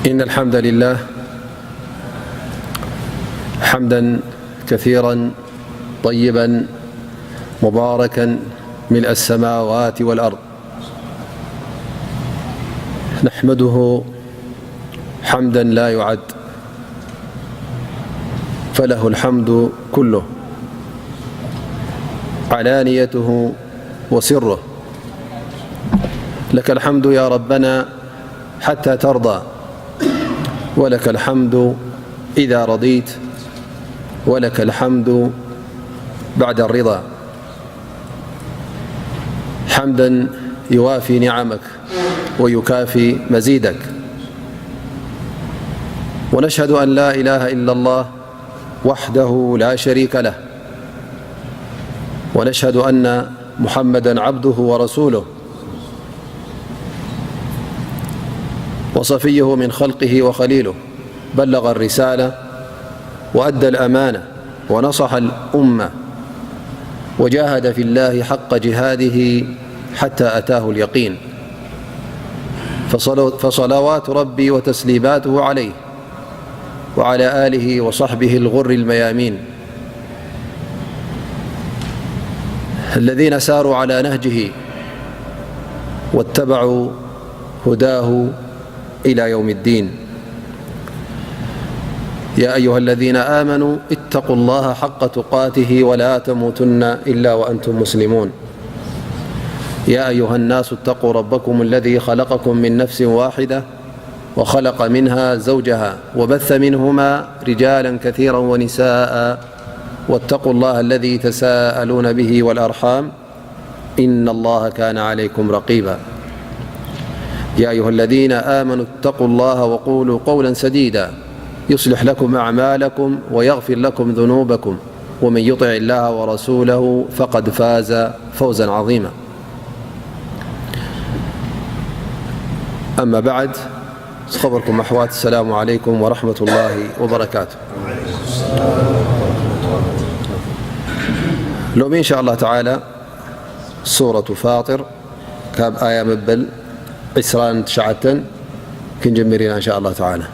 إن الحمد لله حمدا كثيرا طيبا مباركا ملء السماوات والأرض، نحمده حمدا لا يعد، فله الحمد كله علانيته وسره. لك الحمد يا ربنا حتى ترضى، ولك الحمد إذا رضيت، ولك الحمد بعد الرضا، حمدا يوافي نعمك ويكافي مزيدك. ونشهد أن لا إله إلا الله وحده لا شريك له، ونشهد أن محمدا عبده ورسوله، وصفيه من خلقه وخليله، بلغ الرسالة وأدى الأمانة ونصح الأمة وجاهد في الله حق جهاده حتى أتاه اليقين. فصلو-، فصلوات ربي وتسليماته عليه وعلى آله وصحبه الغر الميامين الذين ساروا على نهجه واتبعوا هداه إلى يوم الدين. يا أيها الذين آمنوا اتقوا الله حق تقاته ولا تموتن إلا وأنتم مسلمون. يا أيها الناس اتقوا ربكم الذي خلقكم من نفس واحدة وخلق منها زوجها وبث منهما رجالا كثيرا ونساء واتقوا الله الذي تساءلون به والأرحام إن الله كان عليكم رقيبا. يا أيها الذين آمنوا اتقوا الله وقولوا قولا سديدا يصلح لكم أعمالكم ويغفر لكم ذنوبكم ومن يطع الله ورسوله فقد فاز فوزا عظيما. أما بعد، ዝኸበርኩም ኣሕዋት፣ السلام عليكم ورحمة الله وبركاته. ሎሚ إن شاء الله تعالى ሱረቱ ፋጢር ካብ ኣያ መበል ዕስራን ትሽዓተን ክንጅምር ኢና إن شاء الله تعالى.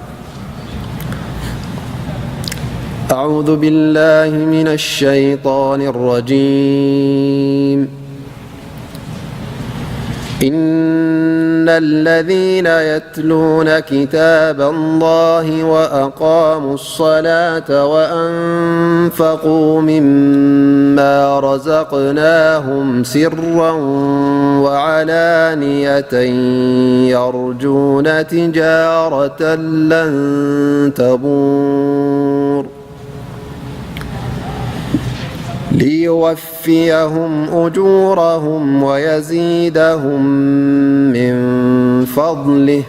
أعوذ بالله من الشيطان الرجيم. إن الذين يتلون كتاب الله وأقاموا الصلاة وأنفقوا مما رزقناهم سرا وعلانية يرجون تجارة لن تبور ليوفيهم أجورهم ويزيدهم من فضله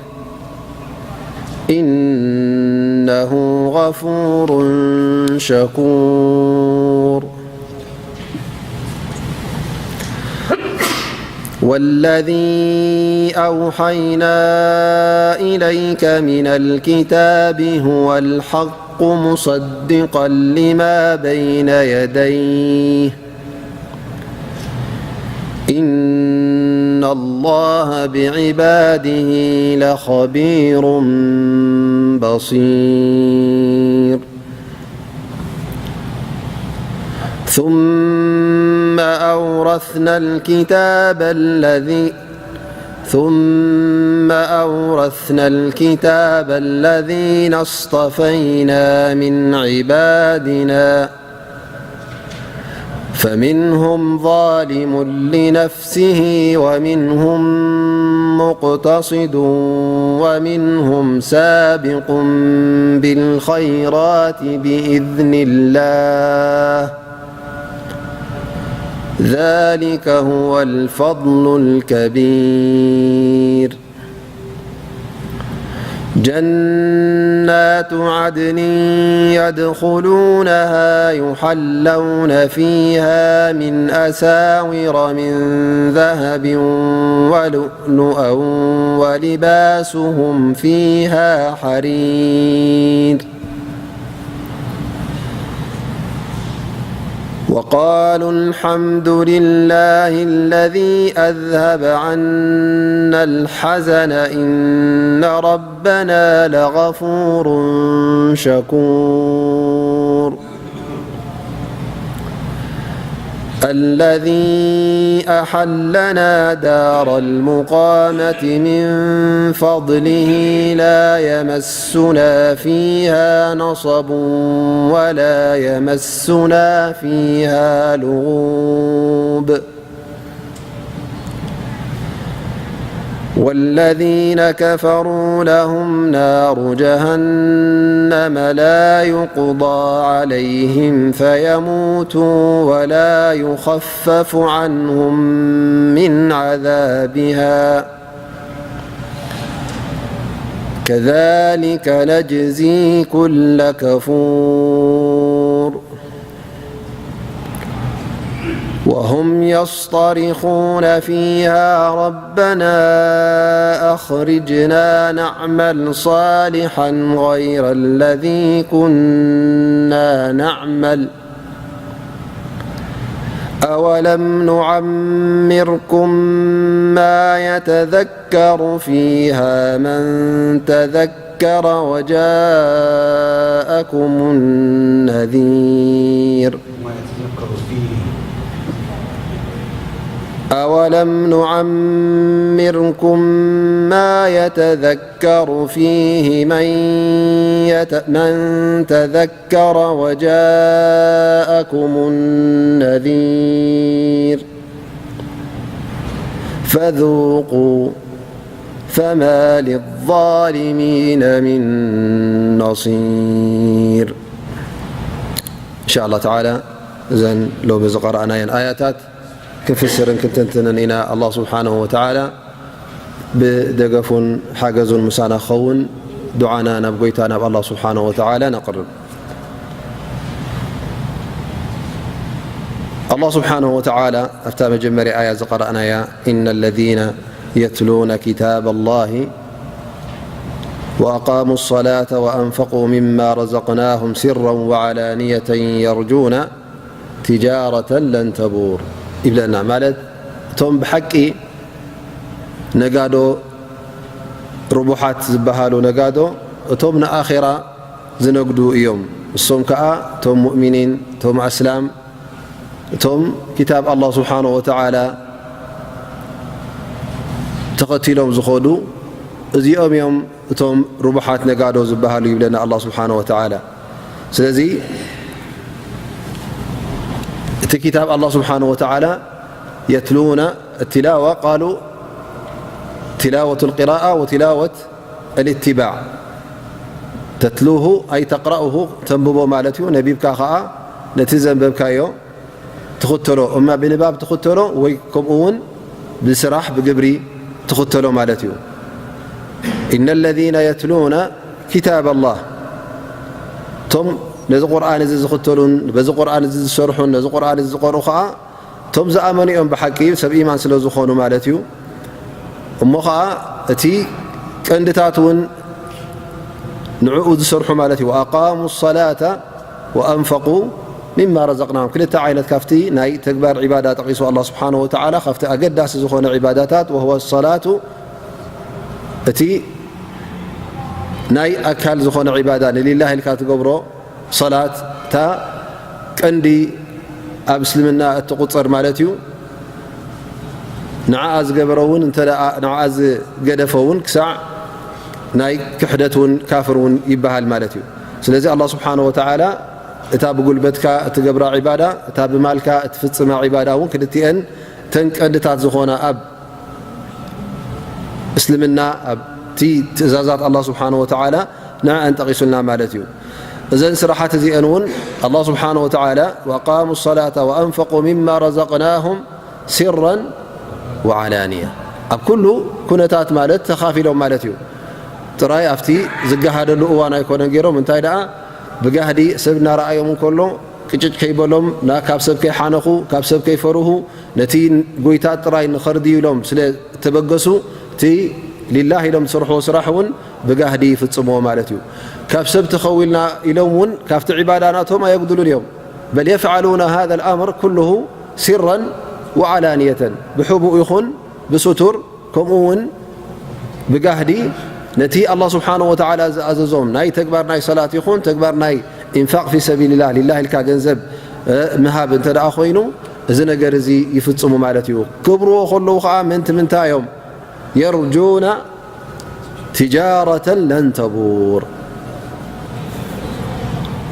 إنه غفور شكور. والذي أوحينا إليك من الكتاب هو الحق مصدقا لما بين يديه إن الله بعباده لخبير بصير. ثم أورثنا الكتاب الذي ثم أورثنا الكتاب الذين اصطفينا من عبادنا فمنهم ظالم لنفسه ومنهم مقتصد ومنهم سابق بالخيرات بإذن الله ذلك هو الفضل الكبير. جنات عدن يدخلونها يحلون فيها من أساور من ذهب ولؤلؤا ولباسهم فيها حرير. وقالوا الحمد لله الذي أذهب عنا الحزن إن ربنا لغفور شكور. الذي أحلنا دار المقامة من فضله لا يمسنا فيها نصب ولا يمسنا فيها لغوب. والذين كفروا لهم نار جهنم لا يقضى عليهم فيموتوا ولا يخفف عنهم من عذابها كذلك نجزي كل كفور. وهم يصطرخون فيها ربنا أخرجنا نعمل صالحا غير الذي كنا نعمل أولم نعمركم ما يتذكر فيها من تذكر وجاءكم النذير أولم نعمركم ما يتذكر فيه من، يت... من تذكر وجاءكم النذير فذوقوا فما للظالمين من نصير. إن شاء الله تعالى እዘን ሎሚ ዝቐረኣናየን ኣያታት ክፍስርን ክንትንትንን ኢና። ኣላህ ስብሓነሁ ወተዓላ ብደገፉን ሓገዙን ምሳና ክኸውን ዱዓና ናብ ጎይታ ናብ ኣላህ ስብሓነሁ ወተዓላ ነቕርብ። ኣላህ ስብሓነሁ ወተዓላ ኣብታ መጀመርያ ኣያ ዝቐረእናያ፣ إن الذين يتلون كتاب الله وأقاموا الصلاة وأنفقوا مما رزقناهم سرا وعلانية يرجون تجارة لن تبور ይብለና። ማለት እቶም ብሓቂ ነጋዶ ርቡሓት ዝበሃሉ ነጋዶ እቶም ንኣኼራ ዝነግዱ እዮም። እሶም ከኣ እቶም ሙእሚኒን፣ እቶም ኣስላም፣ እቶም ኪታብ ኣላህ ስብሓነሁ ወተዓላ ተኸቲሎም ዝኸዱ እዚኦም እዮም እቶም ርቡሓት ነጋዶ ዝበሃሉ ይብለና ኣላህ ስብሓነሁ ወተዓላ። ስለዚ እቲ ኪታብ ኣላህ ስብሓነሁ ወተዓላ የትሉነ፣ التلاوة قالوا تلاوة القراءة وتلاوة الاتباع. تتلوه أي تقرأه ተንብቦ ማለት እዩ። ነቢብካ ኸዓ ነቲ ዘንበብካዮ ትኽተሎ፣ እማ ብንባብ ትኽተሎ ወይ ከምኡ እውን ብስራሕ ብግብሪ ትኽተሎ ማለት እዩ። إن الذين يتلون كتاب الله እቶም ነዚ ቁርኣን እዚ ዝኽተሉን በዚ ቁርኣን እዚ ዝሰርሑን ነዚ ቁርኣን እዚ ዝቐርኡ ኸዓ እቶም ዝኣመኑ እዮም ብሓቂ ሰብ ኢማን ስለ ዝኾኑ ማለት እዩ። እሞ ኸዓ እቲ ቀንድታት እውን ንዕኡ ዝሰርሑ ማለት እዩ። وأقاموا الصلاة وأنفقوا مما رزقناهم ክልተ ዓይነት ካብቲ ናይ ተግባር ዒባዳ ጠቒሱ ኣላህ ስብሓነሁ ወተዓላ ካብቲ ኣገዳሲ ዝኾነ ዒባዳታት وهو الصلاة እቲ ናይ ኣካል ዝኾነ ዒባዳ ንሊላህ ኢልካ ትገብሮ ሰላት እታ ቀንዲ ኣብ እስልምና እትቑጸር ማለት እዩ። ንዓኣ ዝገበረ እውን እንተ ደኣ ንዓኣ ዝገደፈ እውን ክሳዕ ናይ ክሕደት እውን ካፍር እውን ይበሃል ማለት እዩ። ስለዚ ኣላህ ስብሓነሁ ወተዓላ እታ ብጉልበትካ እትገብራ ዒባዳ እታ ብማልካ እትፍጽማ ዒባዳ እውን ክልቲኤን ተን ቀንድታት ዝኾና ኣብ እስልምና ኣብቲ ትእዛዛት ኣላህ ስብሓነሁ ወተዓላ ንዕአን ጠቒሱልና ማለት እዩ። እዘን ስራሓት እዚአን እውን ኣላህ ስብሓነሁ ወተዓላ وأقاموا الصلاة وأنفقوا مما رزقناهم سرا وعلانية ኣብ ኩሉ ኩነታት ማለት ተኻፊሎም ማለት እዩ። ጥራይ ኣብቲ ዝገሃደሉ እዋን ኣይኮነን ገይሮም፣ እንታይ ደኣ ብጋህዲ ሰብ እናረኣዮም እንከሎ ቅጭጭ ከይበሎም፣ ና-፣ ካብ ሰብ ከይሓነኹ፣ ካብ ሰብ ከይፈርሁ፣ ነቲ ጎይታ ጥራይ ንኸርድዩ ኢሎም ስለ እተበገሱ፣ እቲ ሊላህ ኢሎም ዝሰርሕዎ ስራሕ እውን ብጋህዲ ይፍጽምዎ ማለት እዩ። ካብ ሰብ ተኸዊልና ኢሎም እውን ካብቲ ዒባዳ ናቶም ኣየጉድሉን እዮም። بل يفعلون هذا الأمر كله سرا وعلانية، ብሕቡእ ይኹን ብስቱር፣ ከምኡ እውን ብጋህዲ ነቲ ኣላህ ስብሓነሁ ወተዓላ ዝኣዘዞም ናይ ተግባር ናይ ሰላት ይኹን ተግባር ናይ ኢንፋቕ ፊ ሰቢልላህ፣ ሊላህ ኢልካ ገንዘብ፣ እ፣ ምሃብ እንተ ደኣ ኮይኑ፣ እዚ ነገር እዚ ይፍጽሙ ማለት እዩ። ክገብርዎ ከለዉ ኸዓ ምንቲ ምንታይ እዮም? የርጁና ትጃረተን ለን ተቡር።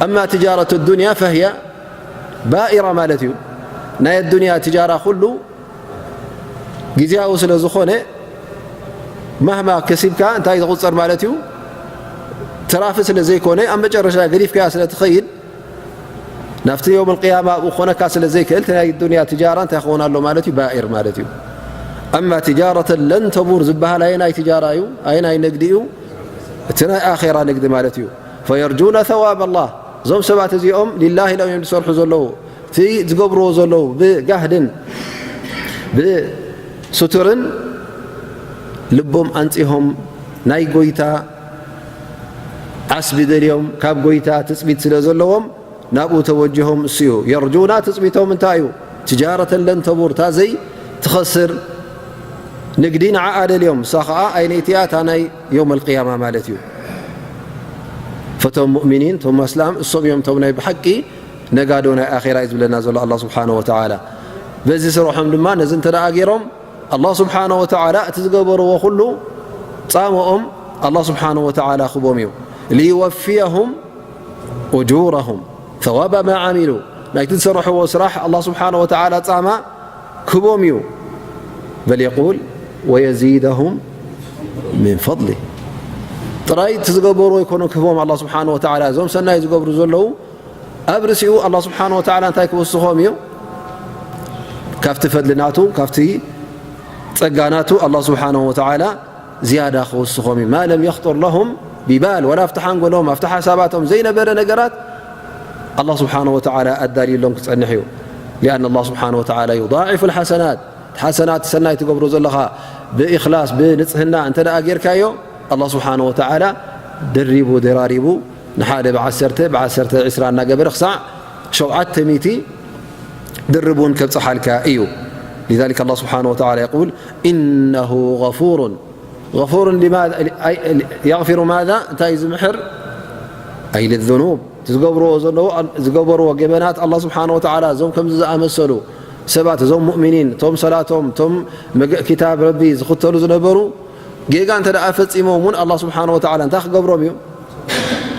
ኣማ ትጃረቱ ዱንያ ፈህየ ባኢራ ማለት እዩ። ናይ ኣዱንያ ትጃራ ኩሉ ግዜያዊ ስለ ዝኾነ፣ ማህማ ከሲብካ እንታይ ዝቑጸር ማለት እዩ? ትራፊ ስለ ዘይኮነ፣ ኣብ መጨረሻ ገዲፍካያ ስለ ትኸይድ፣ ናብቲ የውም ኣልቅያማ ኣብኡ ክኾነካ ስለ ዘይክእል፣ እቲ ናይ ዱንያ ትጃራ እንታይ ክኸውን ኣሎ ማለት እዩ? ባኢር ማለት እዩ። ኣማ ትጃረተን ለን ተቡር ዝበሃል ኣየናይ ትጃራ እዩ? ኣየናይ ንግዲ እዩ? እቲ ናይ ኣኼራ ንግዲ ማለት እዩ። ፈየርጁነ ሰዋብ ኣላህ። እዞም ሰባት እዚኦም ሊላህ ኢሎም እዮም ዝሰርሑ ዘለዉ። እቲ ዝገብርዎ ዘለዉ ብጋህድን ብስቱርን ልቦም ኣንጺሆም ናይ ጎይታ ዓስቢ ደልዮም ካብ ጎይታ ትጽቢት ስለ ዘለዎም ናብኡ ተወጅሆም እሱ እዩ። የርጁና ትጽቢቶም እንታይ እዩ? ትጃረተን ለን ተቡር፣ እታ ዘይትኸስር ንግዲ ንዓኣ ደልዮም። እሳ ኸዓ ኣይነይቲ እያ? እታ ናይ የውም ኣልቅያማ ማለት እዩ። ፈቶም ሙእሚኒን፣ እቶም ኣስላም፣ እሶም እዮም እቶም ናይ ብሓቂ ነጋዶ ናይ ኣኼራ እዩ ዝብለና ዘሎ ኣላህ ስብሓነሁ ወተዓላ። በዚ ስርሖም ድማ ነዚ እንተ ደኣ ገይሮም፣ ኣላህ ስብሓነሁ ወተዓላ እቲ ዝገበርዎ ኩሉ ጻምኦም ኣላህ ስብሓነሁ ወተዓላ ክቦም እዩ። ሊወፍየሁም ኡጁረሁም ሰዋባ ማ ዓሚሉ፣ ናይቲ ዝሰርሕዎ ስራሕ ኣላህ ስብሓነሁ ወተዓላ ጻማ ክቦም እዩ። በል የቁል ወየዚደሁም ሚን ፈድሊ። ጥራይ እቲ ዝገበርዎ ኣይኮነን ክህቦም ኣላህ ስብሓነሁ ወተዓላ፣ እዞም ሰናይ ዝገብሩ ዘለዉ ኣብ ርእሲኡ ኣላህ ስብሓነሁ ወተዓላ እንታይ ክውስኾም እዩ? ካብቲ ፈድሊ ናቱ፣ ካብቲ ጸጋ ናቱ ኣላህ ስብሓነሁ ወተዓላ ዝያዳ ክውስኾም እዩ። ማ ለም የኽጡር ለሁም ቢባል፣ ወላ ኣብቲ ሓንጎሎም፣ ኣብቲ ሓሳባቶም ዘይነበረ ነገራት ኣላህ ስብሓነሁ ወተዓላ ኣዳልዩሎም ክጸንሕ እዩ። ሊኣን ኣላህ ስብሓነሁ ወተዓላ ዩዳዒፉ ልሓሰናት፣ ሓሰናት ሰናይ ትገብሮ ዘለኻ ብእኽላስ፣ ብንጽህና እንተ ደኣ ጌርካዮ፣ ኣላህ ስብሓነሁ ወተዓላ ደሪቡ ደራሪቡ ንሓደ ብዓሰርተ፣ ብዓሰርተ ዕስራ እናገበረ ክሳዕ ሸውዓተ ሚእቲ ድርብ እውን ከብጽሓልካ እዩ። لذلك الله سبحانه وتعالى يقول إنه غفور غفور لماذا؟ أي يغفر ماذا؟ እንታይ እዩ ዝምሕር? أي للذنوب። እቲ ዝገብርዎ ዘለዉ፣ ዝገበርዎ ገበናት ኣላህ ስብሓነሁ ወተዓላ እዞም ከምዚ ዝኣመሰሉ ሰባት፣ እዞም ሙእሚኒን፣ እቶም ሰላቶም፣ እቶም መገ-፣ ክታብ ረቢ ዝኽተሉ ዝነበሩ፣ ጌጋ እንተ ደኣ ፈጺሞም እውን ኣላህ ስብሓነሁ ወተዓላ እንታይ ክገብሮም እዩ?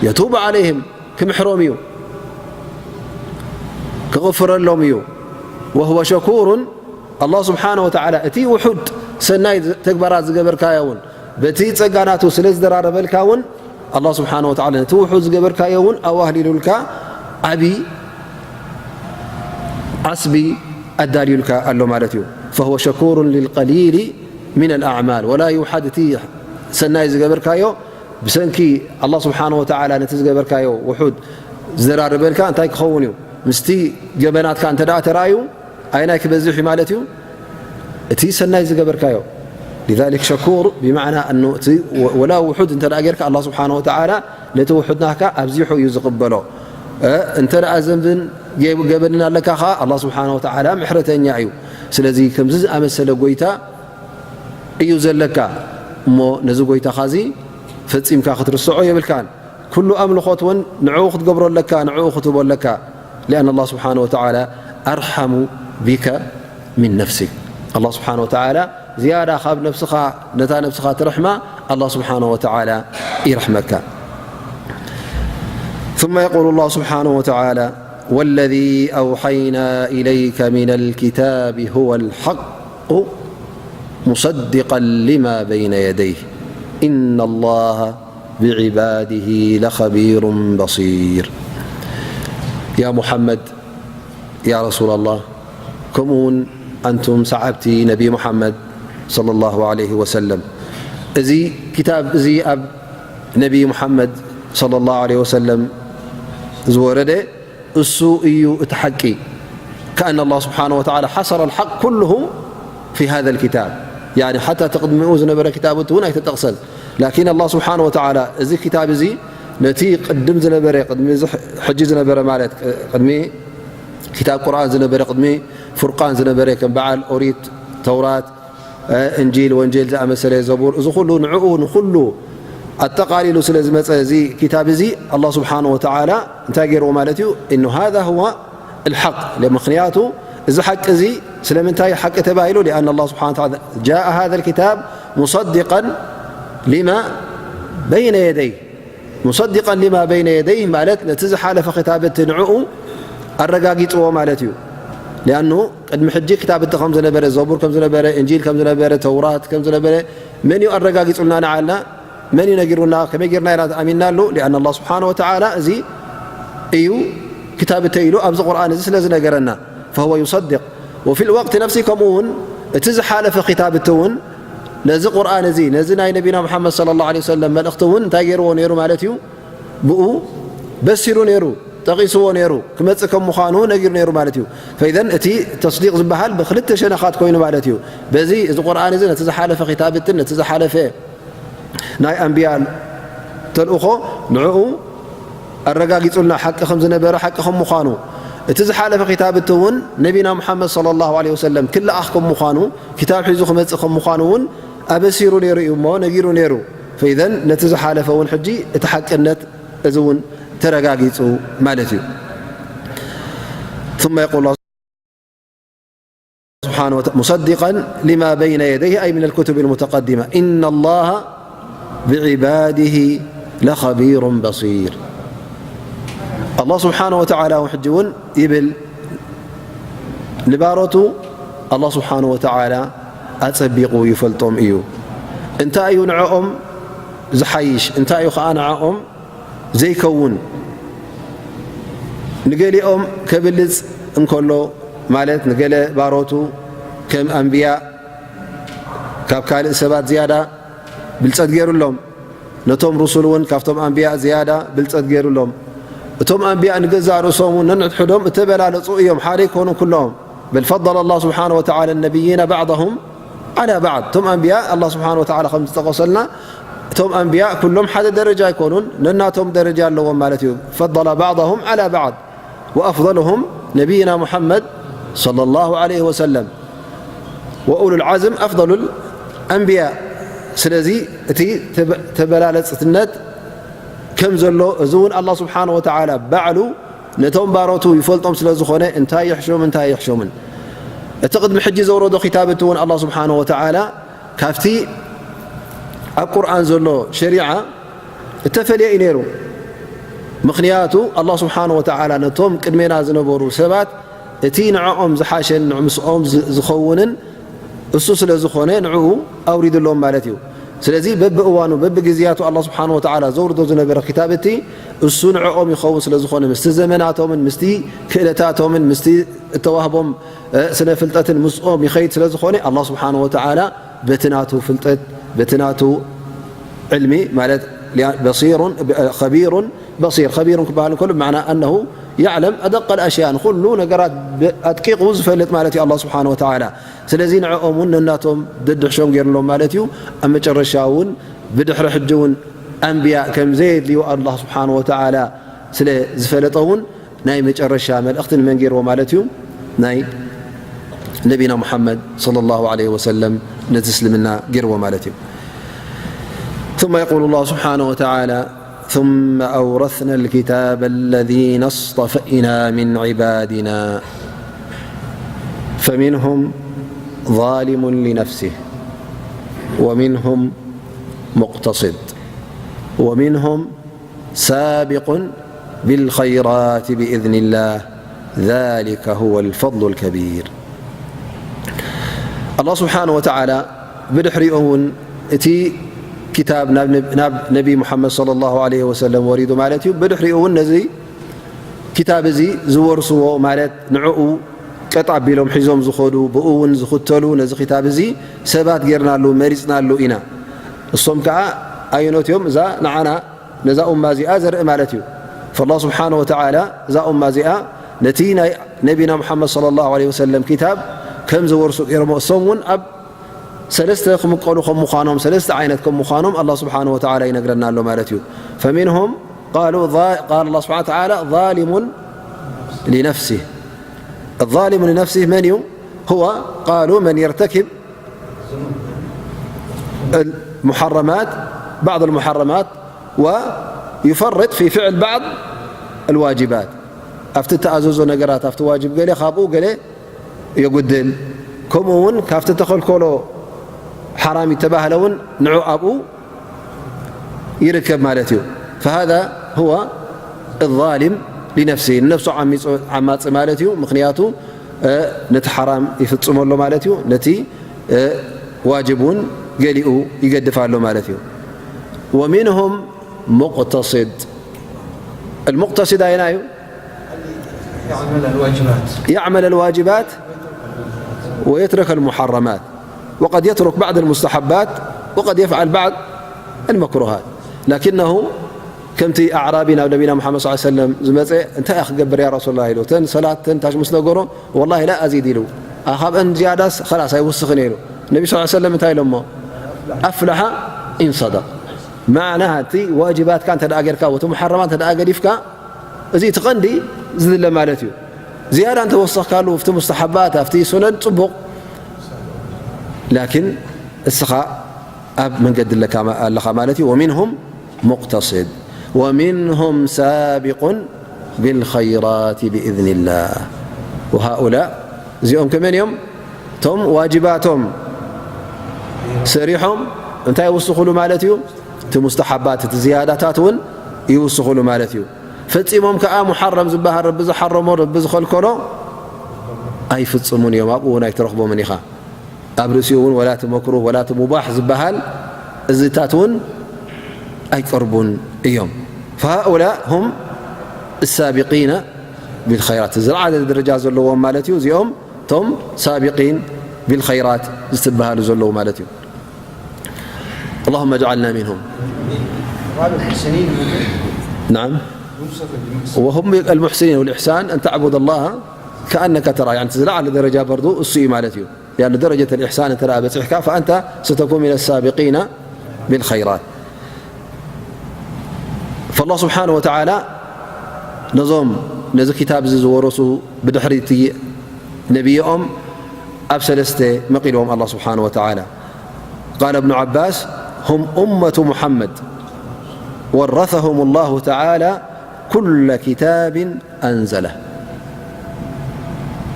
የቱብ ዓለይህም፣ ክምሕሮም እዩ፣ ክቕፍረሎም እዩ። ወህወ ሸኩሩን፣ ኣላህ ስብሓነሁ ወተዓላ እቲ ውሑድ ሰናይ ተግባራት ዝገበርካዮ እውን በቲ ጸጋ ናቱ ስለ ዝደራረበልካ እውን ኣላህ ስብሓነሁ ወተዓላ ነቲ ውሑድ ዝገበርካዮ እውን ኣዋህሊሉልካ ዓቢ ዓስቢ ኣዳልዩልካ ኣሎ ማለት እዩ። ፈሁወ ሸኩሩን ሊልቀሊሊ ሚነል ኣዕማል ወላ ዩሓድ፣ እቲ ሰናይ ዝገበርካዮ ብሰንኪ ኣላህ ስብሓነሁ ወተዓላ ነቲ ዝገበርካዮ ውሑድ ዝደራረበልካ እንታይ ክኸውን እዩ? ምስቲ ገበናትካ እንተ ደኣ ተራእዩ ኣየናይ ክበዝሕ እዩ ማለት እዩ? እቲ ሰናይ ዝገበርካዮ። لذلك ሸኩር ብማዕና ኣኑ እቲ ወ-፣ ወላ ውሑድ እንተ ደኣ ጌርካ ኣላህ ስብሓነሁ ወተዓላ ነቲ ውሑድ ናትካ ኣብዚሑ እዩ ዝቕበሎ። እ፣ እንተ ደኣ ዘንብን ገ-፣ ገበንን ኣለካ ኸዓ ኣላህ ስብሓነሁ ወተዓላ ምሕረተኛ እዩ። ስለዚ ከምዚ ዝኣመሰለ ጎይታ እዩ ዘለካ። እሞ ነዚ ጎይታኻ እዚ ፈጺምካ ክትርስዖ የብልካን። ኩሉ ኣምልኾት እውን ንዕኡ ክትገብሮ ኣለካ፣ ንዕኡ ክትህቦ ኣለካ። لأن الله سبحانه وتعالى أرحم بك من نفسك. ኣላህ ስብሓነሁ ወተዓላ ዝያዳ ካብ ነብስኻ፣ ነታ ነብስኻ ትርሕማ ኣላህ ስብሓነሁ ወተዓላ ይርሕመካ። ثم يقول الله سبحانه وتعالى: والذي أوحينا إليك من الكتاب هو الحق مصدقا لما بين يديه إن الله بعباده لخبير بصير. يا محمد، يا رسول الله، ከምኡ እውን ኣንቱም ሰዓብቲ ነቢ ሙሓመድ ሰለላሁ ዐለይሂ ወሰለም፣ እዚ ክታብ እዚ ኣብ ነቢ ሙሓመድ ሰለላሁ ዐለይሂ ወሰለም ዝወረደ እሱ እዩ እቲ ሓቂ። كأن الله سبحانه وتعالى حصر الحق كله في هذا الكتاب. يعني حتى እቲ ቅድሚኡ ዝነበረ ክታብት እውን ኣይተጠቕሰን። ላኪን ኣላህ ስብሓነሁ ወተዓላ እዚ ክታብ እዚ ነቲ ቅድም ዝነበረ፣ ቅድሚ እዚ ሕ-፣ ሕጂ ዝነበረ ማለት ቅድሚ ክታብ ቁርኣን ዝነበረ፣ ቅድሚ ፍርቃን ዝነበረ፣ ከም በዓል ኦሪት፣ ተውራት፣ እንጂል፣ ወንጀል ዝኣመሰለ፣ ዘቡር፣ እዚ ኩሉ ንዕኡ ንኩሉ ኣጠቓሊሉ ስለ ዝመፀ፣ እዚ ክታብ እዚ ኣላህ ስብሓነ ወተዓላ እንታይ ገይርዎ ማለት እዩ? እኑ ሃዛ ሁወ ልሓቅ። ምክንያቱ እዚ ሓቂ እዚ ስለምንታይ ሓቂ ተባሂሉ? ሊኣን ኣላህ ስብሓነ ወተዓላ ጃአ ሃዛ ልክታብ ሙሰድቀን ሊማ በይነ የደይ። ሙሰድቀን ሊማ በይነ የደይህ ማለት ነቲ ዝሓለፈ ክታብ እቲ ንዕኡ ኣረጋጊጽዎ ማለት እዩ። ሊኣኑ ቅድሚ ሕጂ ክታብ እቲ ከም ዝነበረ፣ ዘቡር ከም ዝነበረ፣ እንጂል ከም ዝነበረ፣ ተውራት ከም ዝነበረ መን እዩ ኣረጋጊጹልና ንዓልና? መን እዩ ነጊሩና? ከመይ ጌርና ኢና ኣሚንናሉ? ሊኣን ኣላህ ስብሓነ ወተዓላ እዚ እዩ ክታብ እተይ ኢሉ ኣብዚ ቁርኣን እዚ ስለ ዝነገረና፣ ፈሁወ ዩሰድቅ። ወፊ ልወቅት ነፍሲ ከምኡ እውን እቲ ዝሓለፈ ክታብ እቲ እውን ነዚ ቁርኣን እዚ፣ ነዚ ናይ ነቢና ሙሓመድ ሰለላሁ ዐለይሂ ወሰለም መልእኽቲ እውን እንታይ ገይርዎ ነይሩ ማለት እዩ? ብኡ በሲሩ ነይሩ፣ ጠቒስዎ ነይሩ፣ ክመጽእ ከም ምዃኑ ነጊሩ ነይሩ ማለት እዩ። ፈኢዘን እቲ ተስዲቕ ዝበሃል ብክልተ ሸነኻት ኮይኑ ማለት እዩ። በዚ እዚ ቁርኣን እዚ ነቲ ዝሓለፈ ክታብትን ነቲ ዝሓለፈ ናይ ኣንብያ ተልእኾ ንዕኡ ኣረጋጊጹልና፣ ሓቂ ከም ዝነበረ፣ ሓቂ ከም ምዃኑ፣ እቲ ዝሓለፈ ክታብ እቲ እውን ነቢና ሙሓመድ ሰለላሁ ዐለይሂ ወሰለም ክለኣኽ ከም ምዃኑ፣ ክታብ ሒዙ ክመጽእ ከም ምዃኑ እውን ኣበሲሩ ነይሩ እዩ እሞ ነጊሩ ነይሩ። ፈኢዘን ነቲ ዝሓለፈ እውን ሕጂ እቲ ሓቅነት እዚ እውን ተረጋጊጹ ማለት እዩ። ثم يقول الله سبحانه وتعالى مصدقا لما بين يديه، أي من الكتب المتقدمة، إن الله بعباده لخبير بصير. ኣላህ ስብሓነ ወተዓላ እውን ሕጂ እውን ይብል፣ ንባሮቱ ኣላህ ስብሓነ ወተዓላ ኣጸቢቑ ይፈልጦም እዩ። እንታይ እዩ ንዕኦም ዝሓይሽ፣ እንታይ እዩ ኸዓ ንዕኦም ዘይከውን? ንገሊኦም ከብልጽ እንከሎ፣ ማለት ንገለ ባሮቱ ከም ኣንብያ ካብ ካልእ ሰባት ዝያዳ ብልጸት ገይሩሎም፣ ነቶም ሩሱል እውን ካብቶም ኣንብያ ዝያዳ ብልጸት ገይሩሎም። እቶም ኣንብያ ንገዛእ ርእሶም እውን ነንሕድሕዶም እተበላለጹ እዮም፣ ሓደ ኣይኮኑን ኩሎም። በል ፈضለ ላህ ስብሓነ ወተዓላ ነቢይና ባዕضሁም ዓላ ባዕድ። እቶም ኣንብያ ኣላህ ስብሓነ ወተዓላ ከም ዝጠቐሰልና፣ እቶም ኣንብያ ኩሎም ሓደ ደረጃ ኣይኮኑን፣ ነናቶም ደረጃ ኣለዎም ማለት እዩ። ፈضለ ባዕضሁም ዓላ ባዕድ። وأفضلهم نبينا محمد صلى الله عليه وسلم وأولو العزم أفضل الأنبياء. ስለዚ እቲ ተበ-፣ ተበላለጽትነት ከም ዘሎ፣ እዚ እውን ኣላህ ስብሓነ ወተዓላ ባዕሉ ነቶም ባሮቱ ይፈልጦም ስለ ዝኾነ፣ እንታይ ይሕሾም፣ እንታይ ይሕሾምን። እቲ ቅድሚ ሕጂ ዘውረዶ ክታብ እቲ እውን ኣላህ ስብሓነ ወተዓላ ካብቲ ኣብ ቁርኣን ዘሎ ሸሪዓ እተፈልየ እዩ ነይሩ። ምኽንያቱ ኣላህ ስብሓነ ወተዓላ ነቶም ቅድሜና ዝነበሩ ሰባት እቲ ንዕኦም ዝሓሸን ንዕ-፣ ምስኦም ዝ-፣ ዝኸውንን እሱ ስለ ዝኾነ ንዕኡ ኣውሪድሎም ማለት እዩ። ስለዚ በብእዋኑ በብግዜያቱ ኣላህ ስብሓነ ወተዓላ ዘውርዶ ዝነበረ ክታብ እቲ እሱ ንዕኦም ይኸውን ስለ ዝኾነ ምስቲ ዘመናቶምን ምስቲ ክእለታቶምን ምስቲ እተዋህቦም፣ እ፣ ስነ ፍልጠትን ምስኦም ይኸይድ ስለ ዝኾነ ኣላህ ስብሓነ ወተዓላ በቲ ናቱ ፍልጠት፣ በቲ ናቱ ዕልሚ ማለት ሊያ-፣ በሲሩን፣ እ፣ ኸቢሩን በሲር። ኸቢሩን ክበሃል እንከሎ ብማዕና ኣነሁ ያዕለም ኣደቀ ልኣሽያ፣ ንኹሉ ነገራት ብ-፣ ኣጥቂቑ ዝፈልጥ ማለት እዩ ኣላህ ስብሓነ ወተዓላ። ስለዚ ንዕኦም እውን ነናቶም ደድሕሾም ገይሩሎም ማለት እዩ። ኣብ መጨረሻ እውን ብድሕሪ ሕጂ እውን ኣንብያ ከም ዘየድልዩ ኣላህ ስብሓነ ወተዓላ ስለ ዝፈለጠ እውን ናይ መጨረሻ መልእኽቲ ንመን ገይርዎ ማለት እዩ? ናይ ነቢና ሙሓመድ ሰለላሁ ዐለይሂ ወሰለም ነቲ እስልምና ገይርዎ ማለት እዩ። ثم يقول الله سبحانه وتعالى ثم أورثنا الكتاب الذين اصطفينا من عبادنا فمنهم ظالم لنفسه ومنهم مقتصد ومنهم سابق بالخيرات بإذن الله ذلك هو الفضل الكبير. ኣላህ ስብሓነ ወተዓላ ብድሕሪኡ እውን እቲ ክታብ ናብ ነብ-፣ ናብ ነቢ ሙሓመድ ሰለላሁ ዐለይሂ ወሰለም ወሪዱ ማለት እዩ። ብድሕሪኡ እውን ነዚ ክታብ እዚ ዝወርስዎ ማለት ንዕኡ ቀጥ ኣቢሎም ሒዞም ዝኸዱ፣ ብኡ እውን ዝኽተሉ ነዚ ክታብ እዚ ሰባት ጌርናሉ፣ መሪጽናሉ ኢና። እሶም ከኣ ኣየኖት እዮም? እዛ ንዓና ነዛ ኡማ እዚኣ ዘርኢ ማለት እዩ። ፈላህ ስብሓነ ወተዓላ እዛ ኡማ እዚኣ ነቲ ናይ ነቢና ሙሓመድ ሰለላሁ ዐለይሂ ወሰለም ክታብ ከም ዝወርሱ ገይሮሞ፣ እሶም እውን ኣብ ሰለስተ ክምቀሉ ከም ምዃኖም፣ ሰለስተ ዓይነት ከም ምዃኖም ኣላህ ስብሓነ ወተዓላ ይነግረና ኣሎ ማለት እዩ። ፈሚንሁም ቃሉ ዛ-፣ ቃል ኣላህ ስብሓነ ወተዓላ ዛሊሙን ሊነፍሲህ፣ الظالم لنفسه من ي-، هو قالوا من يرتكب المحرمات، بعض المحرمات، ويفرط في فعل بعض الواجبات. ኣብቲ ተኣዘዞ ነገራት፣ ኣብቲ ዋጅብ ገለ ካብኡ ገለ የጉድል። ከምኡ እውን ካብቲ ተኸልከሎ ሓራም ይተባህለ እውን ንዑ ኣብኡ ይርከብ ማለት እዩ። فهذا هو الظالم لنفسه፣ ንነፍሱ ዓሚጹ-፣ ዓማጺ ማለት እዩ። ምኽንያቱ፣ እ፣ ነቲ ሓራም ይፍጽሞ ኣሎ ማለት እዩ። ነቲ፣ እ፣ ዋጅብ እውን ገሊኡ ይገድፍ ኣሎ ማለት እዩ። ومنهم مقتصد። المقتصد ኣየናይ እዩ؟ يعمل الواجبات. يعمل الواجبات ويترك المحرمات، وقد يترك بعض المستحبات، وقد يفعل بعض المكروهات. لكنه ከምቲ ኣዕራቢ ናብ ነቢና ሙሓመድ صلى الله عليه وسلم ዝመጸ፣ "እንታይ እየ ክገብር ያ ረሱሉላህ?" ኢሉ። እተን ሰላት፣ እተን ታሽ ምስ ነገሮ፣ "ወላሂ ላ ኣዚድ" ኢሉ። "ኣ፣ ካብአን ዝያዳስ ኸላስ ኣይውስኽን" ኢሉ። ነቢ صلى الله عليه وسلم እንታይ ኢሎሞ? "ኣፍለሐ ኢን ሰደቅ." ማዕና እቲ ዋጅባትካ እንተ ደኣ ጌርካ፣ እቲ ሙሓረማት እንተ ደኣ ገዲፍካ፣ እዚ እቲ ቀንዲ ዝድለ ማለት እዩ። ዝያዳ እንተ ወሰኽካሉ፣ ኣብቲ ሙስተሓባት፣ ኣብቲ ሱነን፣ ጽቡቕ። ላኪን እስኻ ኣብ መንገዲ ኣለካ ማ-፣ ኣለኻ ማለት እዩ። ومنهم مقتصد ومنهم سابق بالخيرات بإذن الله. وهؤلاء، እዚኦም ከመን እዮም? እቶም ዋጅባቶም ሰሪሖም እንታይ ይውስኹሉ ማለት እዩ? እቲ ሙስተሓባት፣ እቲ ዝያዳታት እውን ይውስኹሉ ማለት እዩ። ፈጺሞም ከኣ ሙሓረም ዝበሃል፣ ረቢ ዝሓረሞ፣ ረቢ ዝኸልከሎ ኣይፍጽሙን እዮም። ኣብኡ እውን ኣይትረኽቦምን ኢኻ። ኣብ ርእሲኡ እውን ወላ እቲ መክሩህ ወላ እቲ ሙባሕ ዝበሃል እዚታት እውን ኣይቀርቡን እዮም። فهؤلاء هم السابقين بالخيرات። ዝለዓለ ደረጃ ዘለዎም ማለት እዩ። እዚኦም እቶም ሳቢቂን ቢልኸይራት ዝትበሃሉ ዘለዉ ማለት እዩ። اللهم اجعلنا منهم. قالوا المحسنين. نعم. يوصف بالمحسنين. وهم المحسنين والإحسان أن تعبد الله كأنك تراه. يعني ዝለዓለ ደረጃ በርዱ እሱ እዩ ማለት እዩ። لأن درجة الإحسان እንተ ደኣ በጺሕካ فأنت ستكون من السابقين بالخيرات. فالله سبحانه وتعالى ነዞም ነዚ ክታብ እዚ ዝወረሱ ብድሕሪ እቲ ነብይኦም ኣብ ሰለስተ መቒልዎም الله سبحانه وتعالى. قال ابن عباس: هم أمة محمد ورثهم الله تعالى كل كتاب أنزله.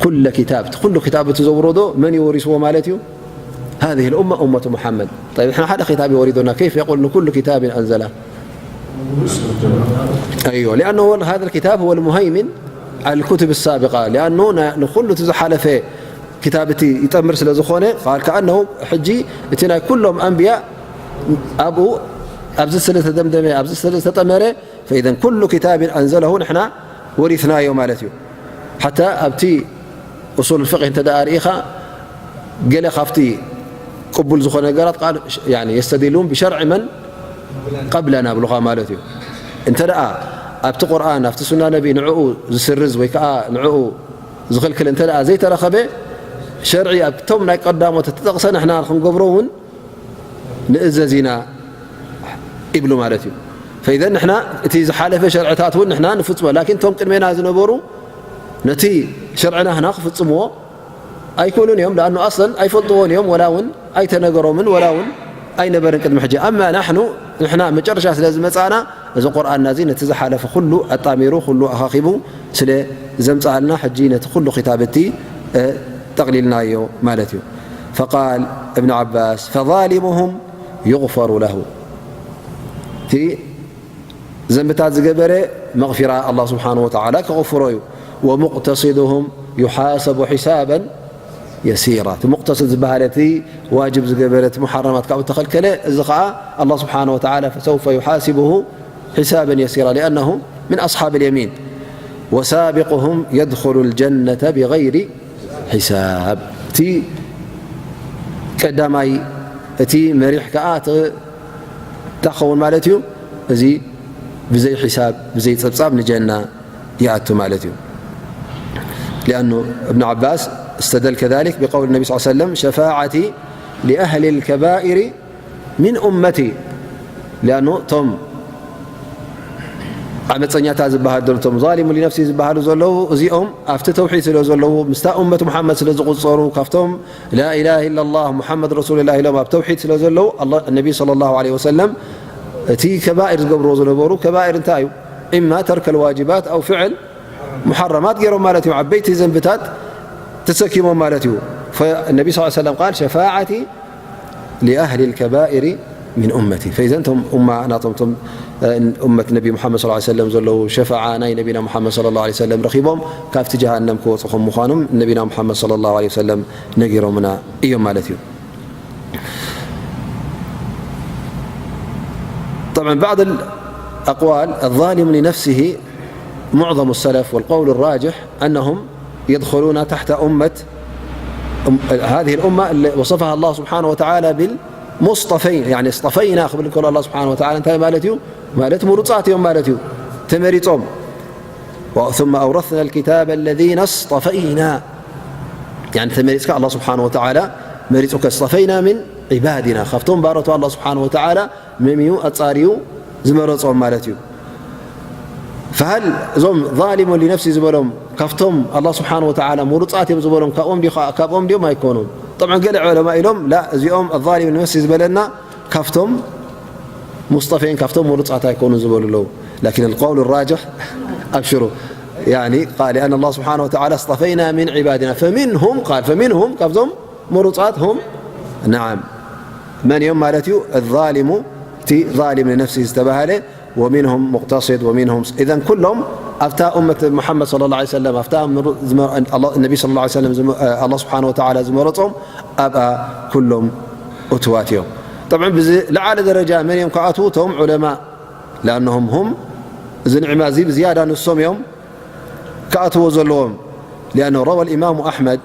كل كتاب، ኩሉ ክታብ እቲ ዘውረዶ መን እዩ ወሪስዎ ማለት እዩ? هذه الأمة أمة محمد. طيب، نحن ሓደ ክታብ እዩ ወሪዶና، كيف يقول كل كتاب أنزله؟ أيوة، لأنه هذا الكتاب هو المهيمن على الكتب السابقة، لأنه ን-، ንኹሉ እቲ ዝሓለፈ ክታብ እቲ ይጠምር ስለ ዝኾነ፣ قال كأنه ሕጂ እቲ ናይ ኩሎም ኣንብያ ኣብኡ፣ ኣብዚ ስለ ተደምደመ፣ ኣብዚ ስለ ዝተጠመረ፣ فإذا كل كتاب أنزله ንሕና ወሪስናዮ ማለት እዩ። ሓታ ኣብቲ ኡሱል ፍቅህ እንተ ደኣ ርኢኻ፣ ገለ ካብቲ ቅቡል ዝኾነ ነገራት ቃል፣ ያኒ፣ የስተዲሉን ብሸርዒ መን ቀብለና ብሉኻ ማለት እዩ። እንተ ደኣ ኣብቲ ቁርኣን፣ ኣብቲ ሱና ነቢ ንዕኡ ዝስርዝ ወይ ከዓ ንዕኡ ዝኽልክል እንተ ደኣ ዘይተረኸበ፣ ሸርዒ ኣብቶም ናይ ቀዳሞት እተጠቕሰ ንሕና ክንገብሮ እውን ንእዘዝ ኢና ይብሉ ማለት እዩ። ፈኢዘን ንሕና እቲ ዝሓለፈ ሸርዕታት እውን ንሕና ንፍጽሞ፣ ላኪን እቶም ቅድሜና ዝነበሩ ነቲ ሸርዕና ንሕና ክፍጽምዎ ኣይክእሉን እዮም። ለኣኑ ኣስለን ኣይፈልጥዎን እዮም፣ ወላ እውን ኣይተነገሮምን፣ ወላ እውን ኣይነበርን ቅድሚ ሕጂ። ኣማ ናሕኑ፣ ንሕና መጨረሻ ስለ ዝመጻእና፣ እዚ ቁርኣንና እዚ ነቲ ዝሓለፈ ኩሉ ኣጣሚሩ፣ ኩሉ ኣኻኺቡ ስለ ዘምጽኣልና፣ ሕጂ ነቲ ኩሉ ክታብ እቲ፣ እ፣ ጠቕሊልናዮ ማለት እዩ። فقال ابن عباس: فظالمهم يغفر له። እቲ ዘንብታት ዝገበረ መቕፊራ ኣላህ ስብሓነሁ ወተዓላ ክቕፍሮ እዩ። ومقتصدهم يحاسب حسابا يسيرا። እቲ ሙቅተስድ ዝበሃለ፣ እቲ ዋጅብ ዝገበረ፣ እቲ ሙሓረማት ካብኡ ተኸልከለ፣ እዚ ኸዓ ኣላህ ስብሓነሁ ወተዓላ فسوف يحاسبه حسابا يسيرا لأنه من أصحاب اليمين. وسابقهم يدخل الجنة بغير حساب. እቲ ቀዳማይ፣ እቲ መሪሕ ከኣ እቲ እንታይ ክኸውን ማለት እዩ? እዚ ብዘይ ሒሳብ፣ ብዘይ ጸብጻብ ንጀና ይኣቱ ማለት እዩ። لأنه ابن عباس استدل كذلك بقول النبي صلى الله عليه وسلم: شفاعتي لأهل الكبائر من أمتي. لأنه እቶም ዓመፀኛታት ዝበሃል፣ እቶም ዛሊሙ ሊነፍሲ ዝበሃሉ ዘለዉ፣ እዚኦም ኣብቲ ተውሒድ ስለ ዘለዉ፣ ምስታ ኡመት ሙሓመድ ስለ ዝቑፀሩ፣ ካብቶም ላኢላሃ ኢላላህ ሙሓመድ ረሱሉላህ ኢሎም ኣብ ተውሒድ ስለ ዘለዉ፣ ኣላ-፣ ነቢ ሰለላሁ ዐለይሂ ወሰለም እቲ ከባኢር ዝገብርዎ ዝነበሩ ከባኢር እንታይ እዩ? ኢማ ተርከል ዋጅባት ኣው ፍዕል ሙሓረማት ገይሮም ማለት እዩ። ዓበይቲ ዘንብታት ተሰኪሞም ማለት እዩ። ነቢ ስ ሰለም ቃል ሸፋዓቲ ሊኣህሊ ልከባኢሪ ሚን ኡመቲ። ፈኢዘን እቶም ኡማ ናቶም፣ እቶም ኡመት ነቢ ሙሓመድ ሰለላሁ ዐለይሂ ወሰለም ዘለዉ ሸፋዓ ናይ ነቢና ሙሓመድ ሰለላሁ ዐለይሂ ወሰለም ረኺቦም ካብቲ ጀሃነም ክወፁ ከም ምዃኖም ነቢና ሙሓመድ ሰለላሁ ዐለይሂ ወሰለም ነጊሮምና እዮም ማለት እዩ። طبعا بعض الأقوال الظالم لنفسه معظم السلف والقول الراجح أنهم يدخلون تحت أمة، أم-، هذه الأمة اللي وصفها الله سبحانه وتعالى بالمصطفين، يعني اصطفينا ክብል ከሎ الله سبحانه وتعالى እንታይ ማለት እዩ? ማለት ምሩጻት እዮም ማለት እዩ። ተመሪጾም። ثم أورثنا الكتاب الذين اصطفينا، يعني ተመሪጽካ الله سبحانه وتعالى መሪጹካ። اصطفينا من عبادنا، ካብቶም ባሮቱ الله سبحانه وتعالى መሚዩ ኣጻርዩ ዝመረጾም ማለት እዩ። فهل እዞም ظالم لنفسه ዝበሎም ካብቶም الله سبحانه وتعالى ምሩጻት እዮም ዝበሎም ካብኦም ድዩ፣ ካብኦም ድዮም ኣይኮኑን? طبعا ገለ ዑለማ ኢሎም لا፣ እዚኦም الظالم لنفسه ዝበለና ካብቶም ሙስጠፌን ካብቶም ምሩጻት ኣይኮኑን ዝበሉ ኣለዉ። لكن القول الراجح أبشروا، يعني قال لأن الله سبحانه وتعالى اصطفينا من عبادنا فمنهم، قال فمنهم ካብዞም ምሩጻት هم نعم መን እዮም ማለት እዩ? الظالم، እቲ ظالم لنفسه ዝተባሃለ ومنهم مقتصد ومنهم، إذن ኩሎም ኣብታ ኡመት ሙሓመድ صلى الله عليه وسلم ኣብታ ምሩ-፣ ዝመ-፣ ኣላ-፣ ነቢ صلى الله عليه وسلم ዝመ-፣ ኣላ ስብሓን ወተዓላ ዝመረጾም ኣብኣ ኩሎም እትዋት እዮም። طبعا ብዝለዓለ ደረጃ መን እዮም ክኣትዉ? እቶም ዑለማ لأنهم هم እዚ ንዕማ እዚ ብዝያዳ ንሶም እዮም ክኣትዎ ዘለዎም። لأنه روى الإمام أحمد